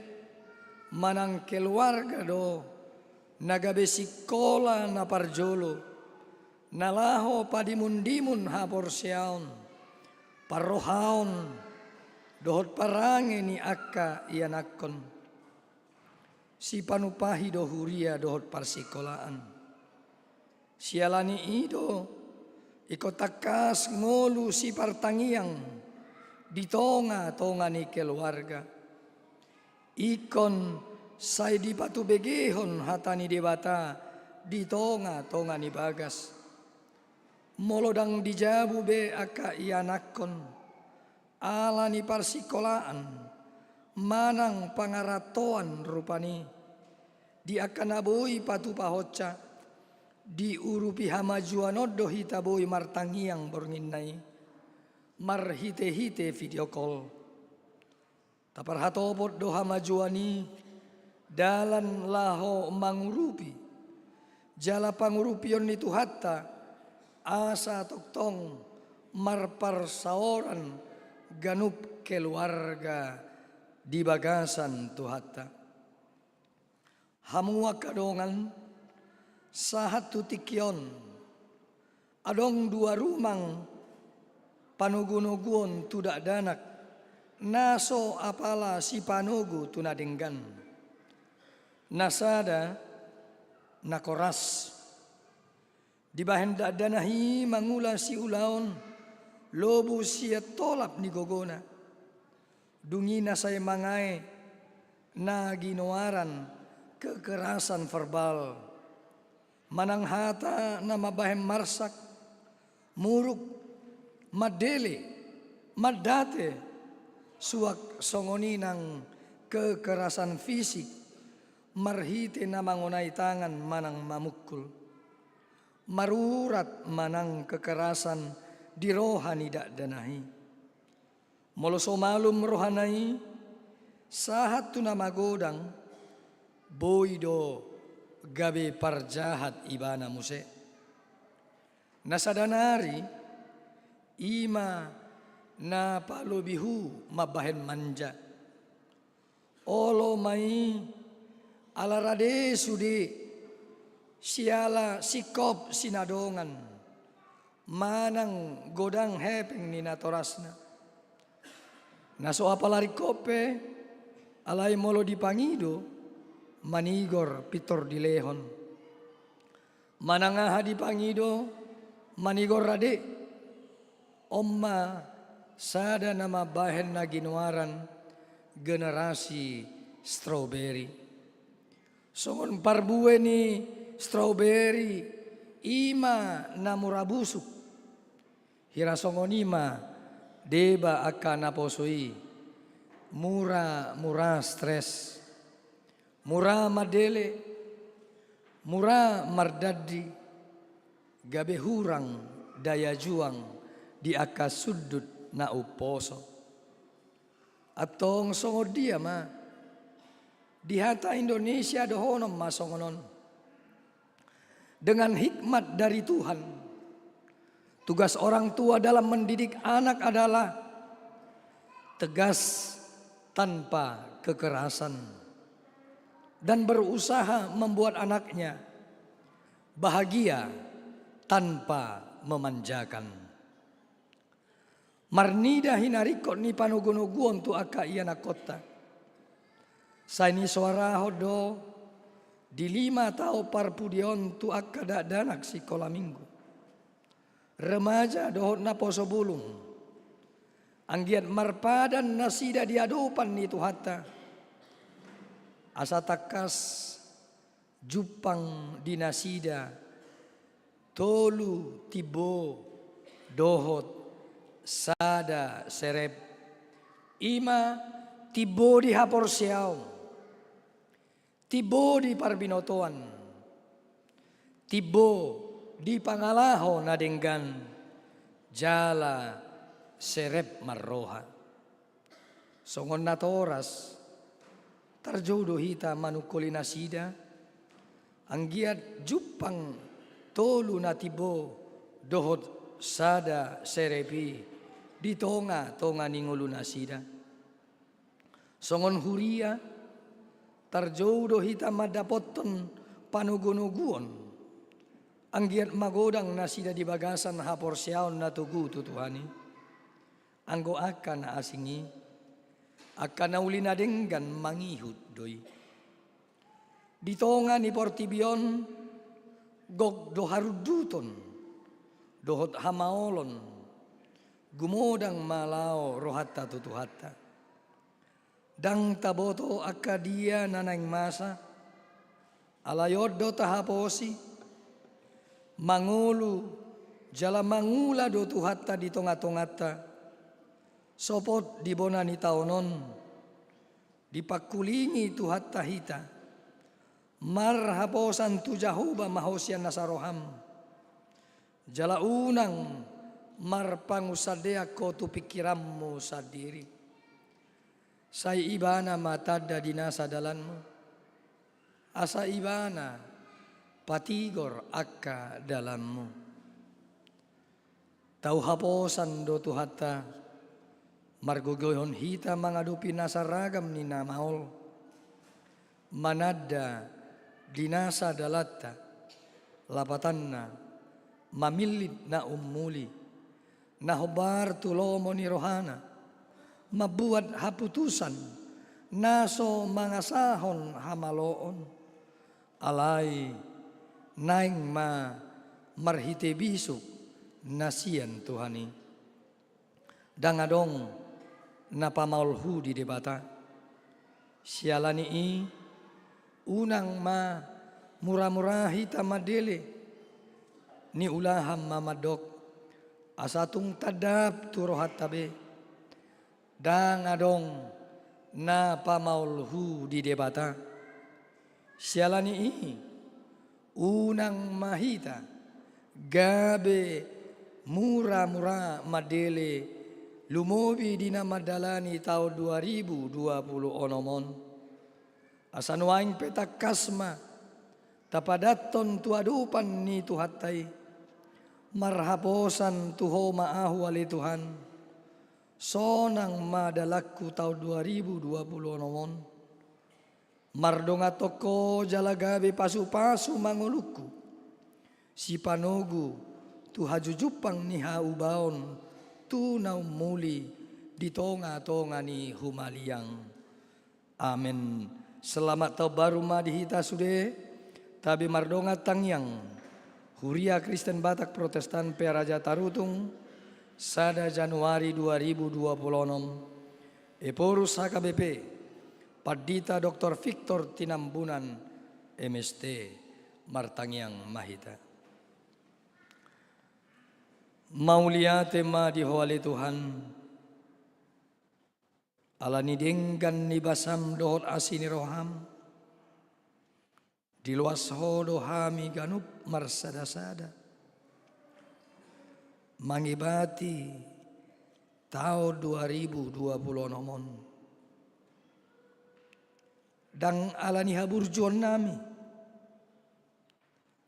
manang keluarga do na gabe sikola na parjolo, na laho padimundimun haporseaon, parrohaon dohot parange ni angka ianakkon. Sipanumpahi do huria dohot parsikolaan. Siala ni i do ingkon tangkas ngolu sipartangiang di tongatonga ni keluarga. Ingkon sai dipatubegehon hata ni Debata di tongatonga ni bagas. Molo ndang dijabu be angka ianakkon ala ni parsikolaan manang pangarantoan rupani, di angka na boi patupahonsa, diurupi hamajuan on do hita boi martangiang bornginna i marhitehite video call. Taparhatopot do hamajuan i dalan laho mangurupi jala pangurupion ni Tuhanta, asa tongtong marparsaoran ganup keluarga di bagasan Tuhanta. Hamu angka dongan, sahat tu tingki on adong dua rumang panogunoguon tu dakdanak na so apala sipanogu tu na denggan. Na sada na koras. Dibahen dakdanak i mangula siulaon lobu sian tolap ni gogona. Dung i na sai mangae na ginoaran kekerasan verbal. Manang hata na mambahen marsak, muruk, mandele, mandate, suang songon i nang kekerasan fisik, marhite na mangonai tangan manang mamungkul. Marurat manang kekerasan di roha ni dakdanak i. Molo so malum rohana i, sahat tu na magodang, boi do gabe parjahat ibana muse. Na sada nari, i ma na palobihu mambahen manja. Olo ma i ala rade sude siala singkop sinadongan manang godang hepeng ni natorasna. Na so apala ringkot pe, alai molo dipangido, manigor pintor dilehon. Manang aha dipangido, manigor rade. On ma sada na mambahen na ginoaran generasi strawberry. Songon parbue ni strawberry, i ma na mura busuk. Hira songon i ma deba angka naposo i, mura-mura stres, mura mandele, mura mardandi, gabe hurang daya juang di angka sundut na umposo. Antong songon dia ma? Di hata Indonesia dohonon ma songon on. Dengan hikmat dari Tuhan, tugas orang tua dalam mendidik anak adalah tegas tanpa kekerasan dan berusaha membuat anaknya bahagia tanpa memanjakan. Marnida hinaringkot ni panogunoguon tu angka ianakkonta. Sai nisoarahon do di lima taon parpudi on tu angka dakdanak sikola minggu, remaja dohot naposo bulung. Anggiat marpadan nasida di adopan ni Tuhanta. Asa tangkas jumpang di nasida tolu timbo dohot sada serep, i ma timbo di haporseaon, timbo di parbinotoan, timbo di pangalaho na denggan, jala serep marroha. Songon natoras, tarjou do hita manungkoli nasida, anggiat jumpang tolu na timbo dohot sada serep i di tongatonga ni ngolu nasida. Songon huria, tarjou do hita mandapothon panogunoguon, anggiat magodang nasida di bagasan haporseaon na togu tu Tuhan i. Anggo angka na asing i, angka na uli na denggan mangihut do i. Di tonga ni portibi on, gok do harunduton dohot hamaolon, gumodang ma laho rohanta tu Tuhanta. Ndang taboto angka dia na naeng masa, alai on do tahaposi, mangolu jala mangula do Tuhanta di tongatonganta. Sopot di bona ni taon on, dipangkulingi Tuhanta hita, marhaposan tu Jahowa ma ho sian nasa roham, jala unang marpangunsandean ho tu pingkiranmu sandiri. Sai Ibana ma tanda di nasa dalanmu, asa Ibana patigor angka dalanmu. Tau haposan do Tuhanta, margogoihon hita mangadopi nasa ragam ni na maol, mananda di nasa dalanta, lapatanna, mamillit na ummuli, na hombar tu lomo ni rohana, mambuat haputusan na so mangasahon hamaloon, alai naeng ma marhite bisuk na sian Tuhan i. Ndang adong na pamaolhu di Debata. Siala ni i, unang ma muramura hita mandele, niulahan ma mandok, asa tung tandap tu rohanta be. Ndang adong na pamaolhu di Debata. Siala ni i, unang ma hita gabe muramura mandele lumobi di na mandalani taon dua ribu dua pulu onom on. Asa nuaeng pe tangkas ma tapadathon tu adopan ni Tuhanta i. Marhaposan tu Ho ma ahu ale Tuhan. Sonang ma dalanku taon dua ribu dua pulu onom on. Mardongan tongko jala gabe pasupasu ma ngolungku, sipanogu tu hajujumpang ni haubaon tu na ummuli di tongatonga ni humaliang. Amen. Selamat taon baru ma di hita sude. Tabe mardongan tangiang. Huria Kristen Batak Protestan Pearaja Tarutung, sada Januari dua ribu dua pulu onom. Ephorus H K B P, Pandita Doktor Victor Tinambunan, M S T, martangiang ma hita. Mauliate ma di Ho ale Tuhan, ala ni denggan ni basam dohot asi ni roham, diloas Ho do hami ganup marsadasada mangibati taon dua ribu dua pulu onom on. Ndang ala ni haburjuonnami,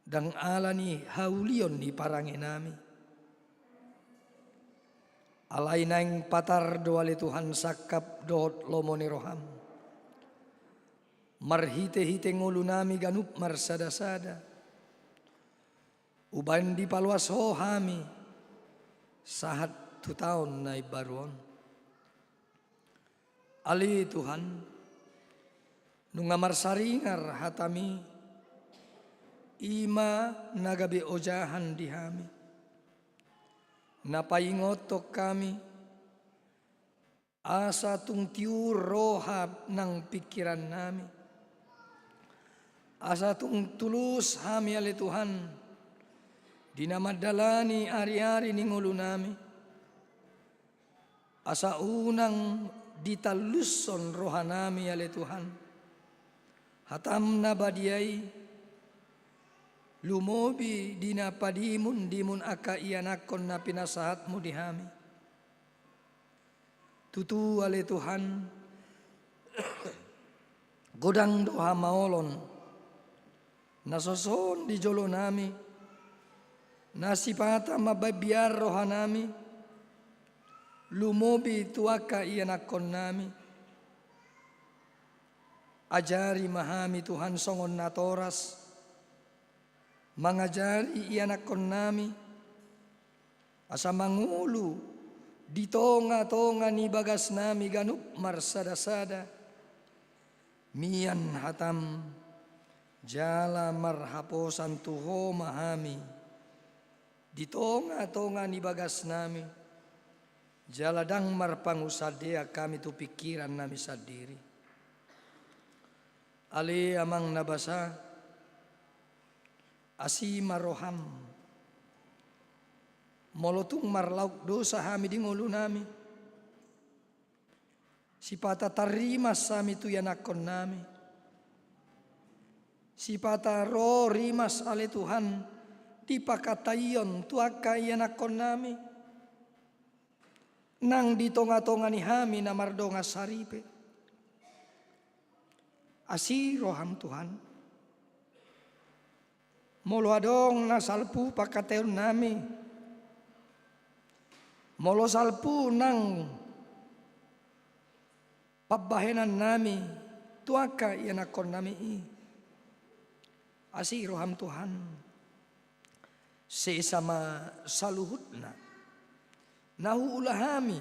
ndang ala ni haulion ni parangenami, alai naeng patar do ale Tuhan sangkap dohot lomo ni roham. Marhitehite ngolunami ganup marsadasada, umbaen dipaloas Ho hami sahat tu taon na imbaru on. Ale Tuhan, nunga marsaringar hatami, i ma na gabe ojahan di hami, na paingothon hami, asa tung tiur roha nang pingkirannami, Asa tung tulus hami ale Tuhan, di na mandalani ari-ari ni ngolunami. Asa unang ditallushon rohanami ale Tuhan, hataM na badia i, lumobi di na padimun-dimun angka ianakhon na pinasahatMu di hami. Tutu ale Tuhan, godang do hamaolon na soson di jolonami, na sipata mambahen biar rohanami, lumobi tu angka ianakhonnami. Ajari ma hami Tuhan songon natoras, mangajari ianakhonnami, asa mangolu di tonga-tonga ni bagasnami ganup marsada-sada, mian hataM, jala marhaposan tu Ho ma hami di tonga-tonga ni bagasnami, jala ndang marpangunsandean hami tu pingkirannami sandiri. Ale Amang na basa, asi ma rohaM. Molo tung marlaok dosa hami di ngolunami, sipata tarrimas hami tu ianakhonnami, sipata ro rimas ale Tuhan di pangkataion tu angka ianakhonnami, nang di tonga-tonga ni hami na mardongan saripe. Asi rohaM Tuhan. Molo adong na salpu pangkataionnami, molo salpu nang pambahenannami tu angka ianakhonnami i, asi rohaM Tuhan. Sesa ma saluhutna na huula hami,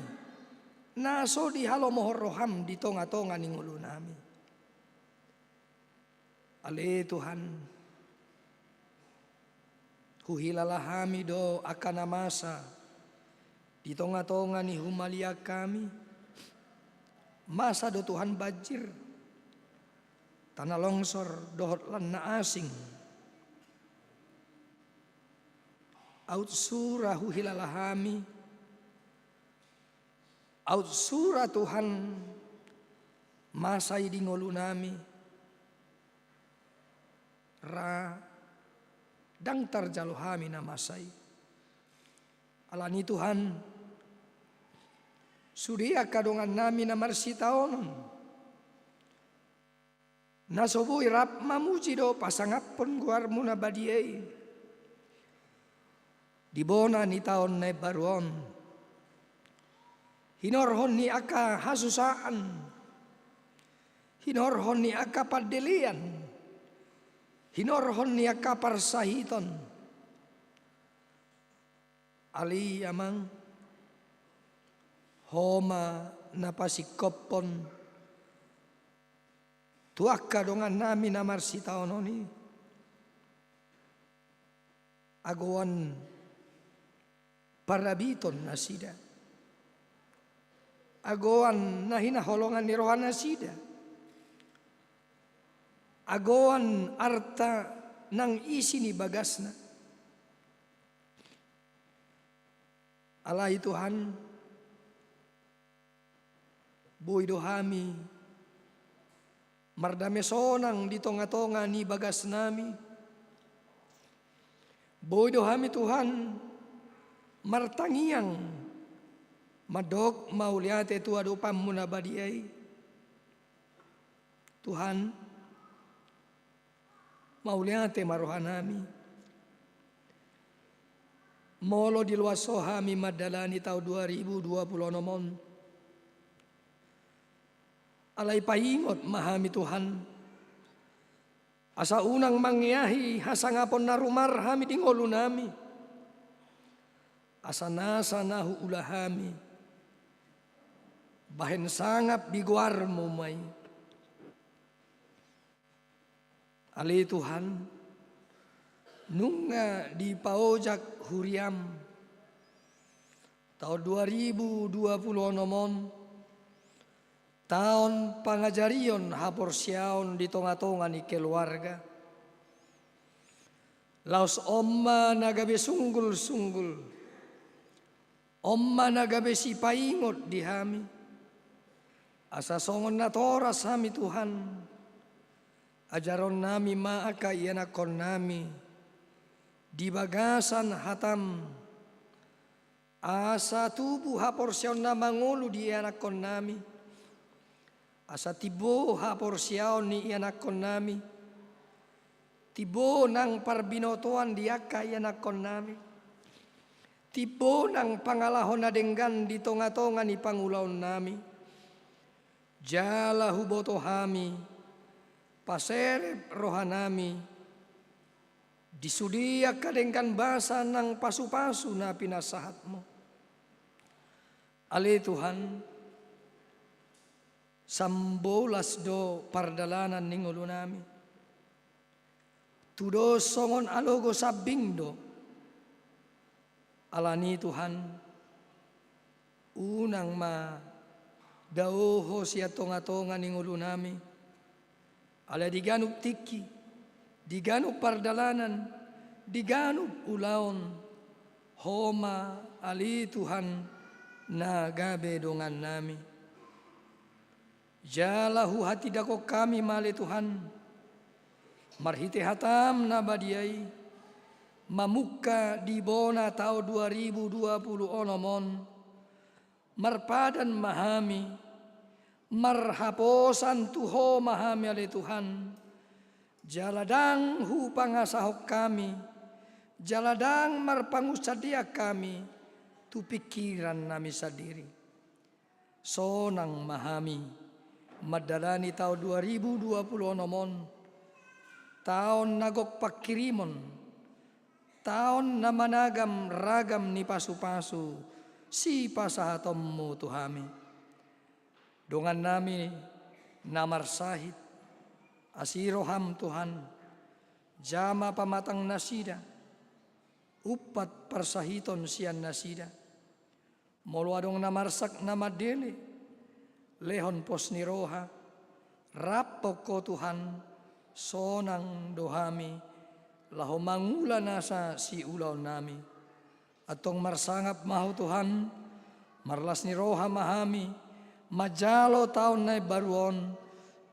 na so dihalomohon rohaM di tonga-tonga ni ngolunami. Ale Tuhan, huhilala hami do angka na masa di tonga-tonga ni humaliang hami. Masa do Tuhan banjir, tanah longsor dohot lan na asing. Aut sura huhilala hami, aut sura Tuhan masa i di ngolunami, ra ndang tarjalo hami na masa i. Alani Tuhan, sude angka dongannami na marsitaonon, na so boi rap mamuji dohot pasangaphon goarMu na badia i di bona ni taon na imbaru on. Hinorhon ni angka hasusaan, hinorhon ni angka pandelean, hinorhon ni angka parsahiton. Ale Amang, Ho ma na pasingkophon tu angka dongannami na marsitaonon i, agoan parabiton nasida, agoan na hinaholongan ni roha nasida, agoan arta nang isi ni bagasna. Alai Tuhan, boi do hami mardame sonang di tonga-tonga ni bagasnami. Boi do hami Tuhan martangiang, mandok mauliate tu adopanMu na badia i. Tuhan, mauliate ma rohanami. Molo diloas Ho hami mandalani taon dua ribu dua pulu onom on, alai paingot ma hami Tuhan, asa unang mangeahi hasangapon na rumar hami di ngolunami. Asa nasa na huula hami, bahen sangap di goarMu ma i. Ale Tuhan, nunga dipaojak huriaM taon dua ribu dua pulu onom on, taon pangajarion haporseaon di tonga-tonga ni keluarga. Laos on ma na gabe sunggul-sunggul, on ma na gabe sipaingot di hami, asa songon natoras hami Tuhan, ajaronnami ma angka ianakkonnami di bagasan hataM, asa tubu haporseaon na mangolu di ianakkonnami, asa timbo haporseaon ni ianakkonnami, timbo nang parbinotoan di angka ianakkonnami, timbo nang pangalaho na denggan di tonga-tonga ni pangulaonnami, jala huboto hami, paserep rohanami, di sude angka denggan basa nang pasu-pasu na pinasahatMu. Ale Tuhan, sambolas do pardalanan ni ngolunami. Tudos songon alogo sambing do. Alani Tuhan, unang ma dao Ho sian tonga-tonga ni ngolunami. Alai di ganup tingki, di ganup pardalanan, di ganup ulaon, Ho ma ale Tuhan na gabe dongannami. Jala huhatindangkon hami ma ale Tuhan, marhite hataM na badia i, mamungka di bona taon dua ribu dua pulu onom on, marpadan ma hami, marhaposan tu Ho ma hami ale Tuhan, jala ndang hupangasahon hami, jala ndang marpangunsandean hami tu pingkirannami sandiri. Sonang ma hami mandalani taon dua ribu dua pulu onom on, taon na gok pangkirimon, taon na managam ragam ni pasu-pasu sipasahatonMu tu hami. Dongannami na marsahit, asi rohaM Tuhan, jama pamatang nasida, umpat parsahiton sian nasida. Molo adong na marsak na mandele, lehon pos ni roha, rap Ho Tuhan, sonang do hami, laho mangula nasa siulaonnami. Antong marsangap ma Ho Tuhan, marlas ni roha ma hami, manjalo taon na imbaru on,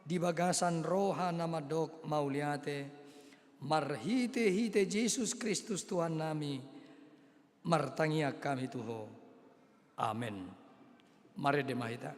di bagasan roha na mandok mauliate, marhite-hite Jesus Kristus Tuhannami, martangiang hami tu Ho. Amen. Marende ma hita.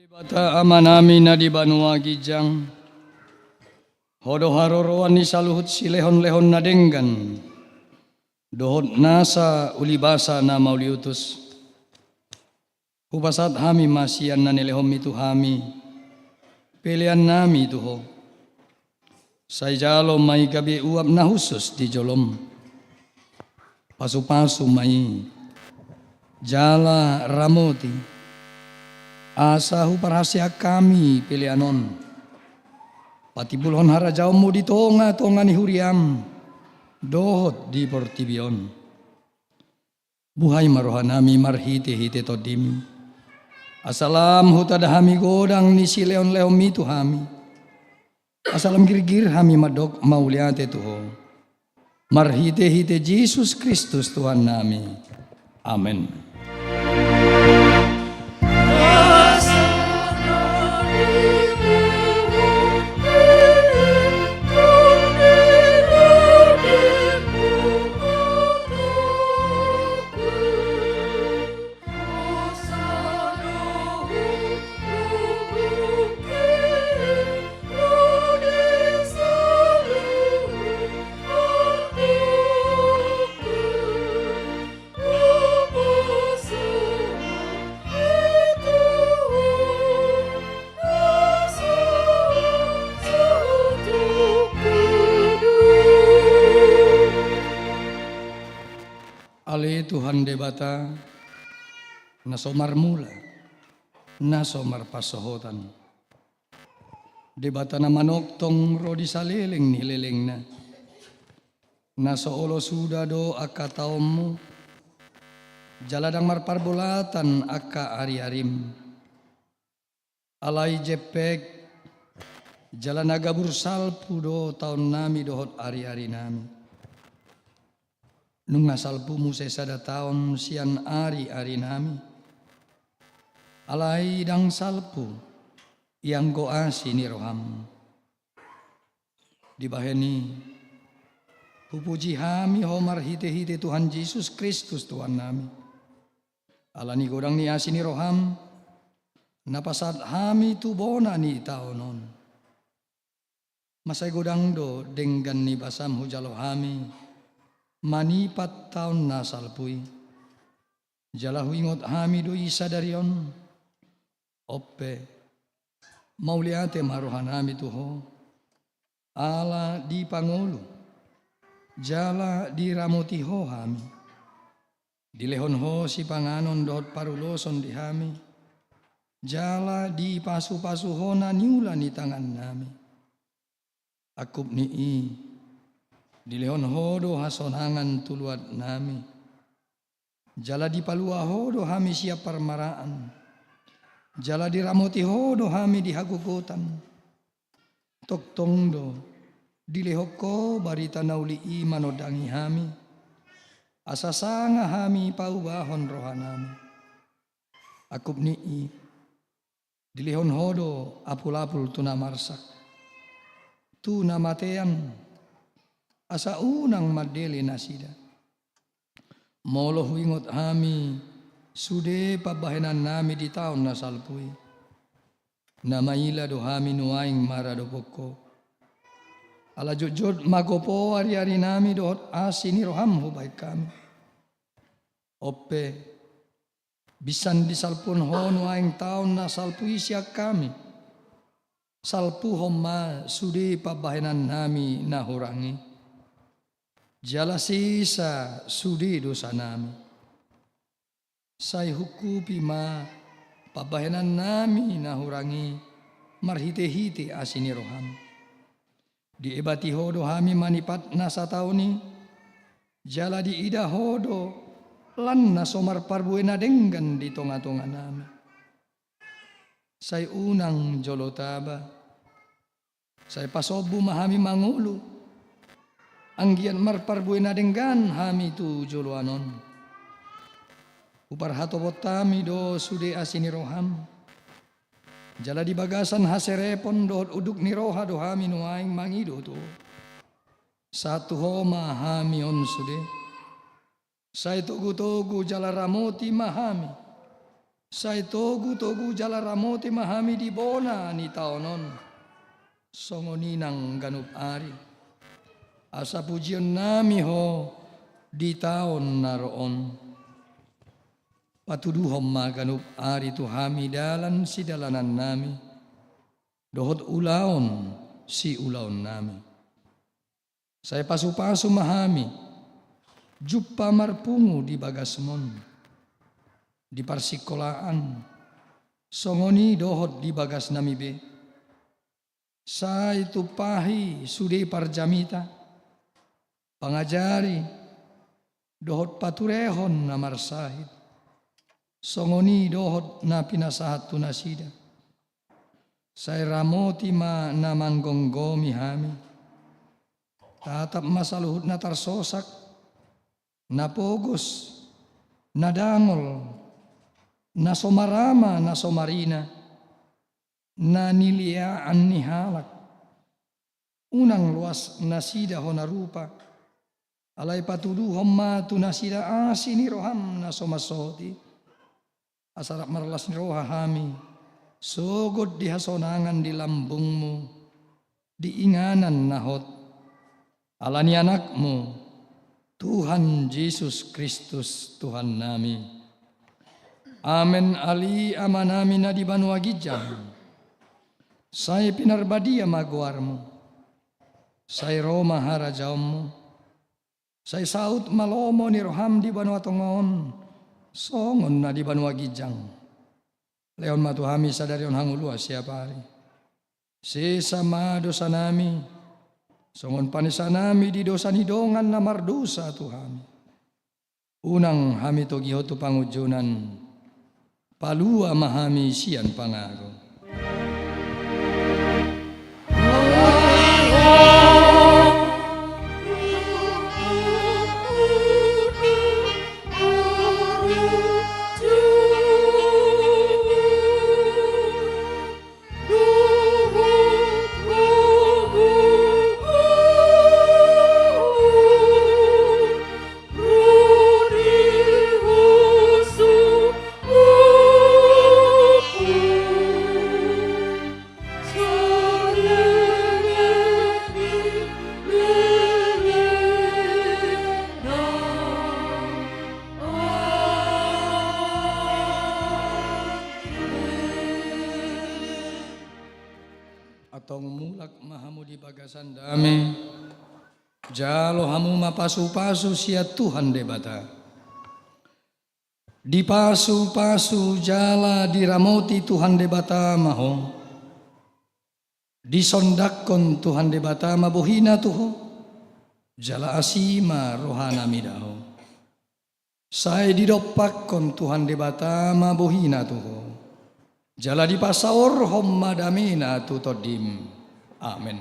Debata Amanami na di banua ginjang, Ho do haroroan ni saluhut silehonlehon na denggan dohot nasa ulibasa na mauliutus. Hupasahat hami ma sian na nilehonMi tu hami peleannami tu Ho. Sai jalo ma i gabe uap na hushus di joloM. Pasupasu ma i jala ramoti, asa huparhaseang hami pelean on patimbulhon harajaonMu di tongatonga ni huriaM dohot di portibi on. Buhai ma rohanami marhitehite TondiM, asa lam hutanda hami godang ni silehonlehonMi tu hami, asa lam girgir hami mandok mauliate tu Ho, marhitehite Jesus Kristus Tuhannami. Amen. Ale Tuhan Debata, na so marmula, na so marpansohotan. Debata na manongtong ro di saleleng ni lelengna. Na so olo suda do angka taonMu, jala ndang marparbolatan angka ariarim. Alai jempek jala na gabur salpu do taonnami dohot ariarinami. Nunga salpu muse sada taon sian ariarinami. Alai ndang salpu, ianggo asi ni rohaM. Dibahen i, hupuji hami Ho marhitehite Tuhan Jesus Kristus Tuhannami. Ala ni godang ni asi ni rohaM, na pasahat hami tu bona ni taon on. Mansai godang do denggan ni basaM hujalo hami manipat taon na salpu i. Jala huingot hami do i sadari on. Onpe, mauliate ma rohanami tu Ho, ala dipangolu jala diramoti Ho hami. Dilehon Ho sipanganon dohot paruloson di hami, jala dipasupasu Ho na niula ni tangannami. Angkup ni i, dilehon Ho do hasonangan tu luatnami. Jala dipalua Ho do hami sian parmaraan. Jala diramoti Ho do hami di hagogotan. Tongtong do, dilehon Ho barita na uli i manondangi hami. Asa sanga hami paubahon rohanami. Angkup ni i, dilehon Ho do apulapul tu na marsak, tu na matean, asa unang mandele nasida. Molo huingot hami sude pambahenannami di taon na salpu i, na maila do hami nuaeng maradophon Ho. Ala jotjot magopo ariarinami dohot asi ni rohaM hubahen hami. Onpe, binsan disalpuhon Ho nuaeng taon na salpu i sian hami. Salpuhon ma sude pambahenannami na hurang i. Jala sesa sude dosanami. Sai hungkupi ma pambahenannami na hurang i marhitehite asi ni rohaM. Diebati Ho do hami manipat na sataon i, jala diida Ho do lan na so marparbue na denggan di tongatonganami. Sai unang jolo taba, sai pasombu ma hami mangolu, anggiat marparbue na denggan hami tu joloan on. Huparhatopot hami do sude asi ni rohaM. Jala di bagasan haserepon dohot unduk ni roha do hami nuaeng mangido tu Ho. Sahat tu Ho ma hami on sude. Sai togutogu jala ramoti ma hami. Sai togu-togu jala ramoti ma hami di bona ni taon on, songon i nang ganup ari. Asa pujionnami Ho di taon na ro on. Patuduhon ma ganup ari tu hami dalan sidalanannami, dohot ulaon siulaonnami. Sai pasu-pasu ma hami, jumpa marpungu di bagasmon, di parsingkolaan, songon i dohot di bagasnami be. Sai tumpahi sude parjamita, pangajari, dohot paturehon na marsahit, songon i dohot na pinasahat tu nasida. Sai ramoti ma na manggomgomi hami. Tatap ma saluhut na tarsosak, na pogos, na dangol, na so marama, na so marina, na nilehon ni halak. Unang loas nasida hona rupa. Alai patuduhon ma tu nasida asi ni roham na so mansohot i. Asa rap marlas ni roha hami, sogot di hasonangan di lambungmu, di inganan na hot. Ala ni Anakmu, Tuhan Jesus Kristus, Tuhannami. Amen. Ale Amanami na di banua ginjang, sai pinarbadia ma goarmu. Sai ro ma harajaonmu. Sai saut ma lomo ni roham di banua tonga on, songon na di banua ginjang. Lehon ma tu hami sadari on hangoluan siapari. Sesa ma dosanami, songon panesanami di dosa ni dongan na mardosa tu hami. Unang hami togihon tu pangunjunan, palua ma hami sian pangago. Antong mulak ma hamu di bagasan dame, jalo hamu ma pasu-pasu sian Tuhan Debata. Dipasu-pasu jala diramoti Tuhan Debata ma ho. Disondanghon Tuhan Debata ma bohina tu ho, jala asi ma rohana mida ho. Sai didompakhon Tuhan Debata ma bohina tu ho, jala dipasaorhon ma damena tu tondim. Amen.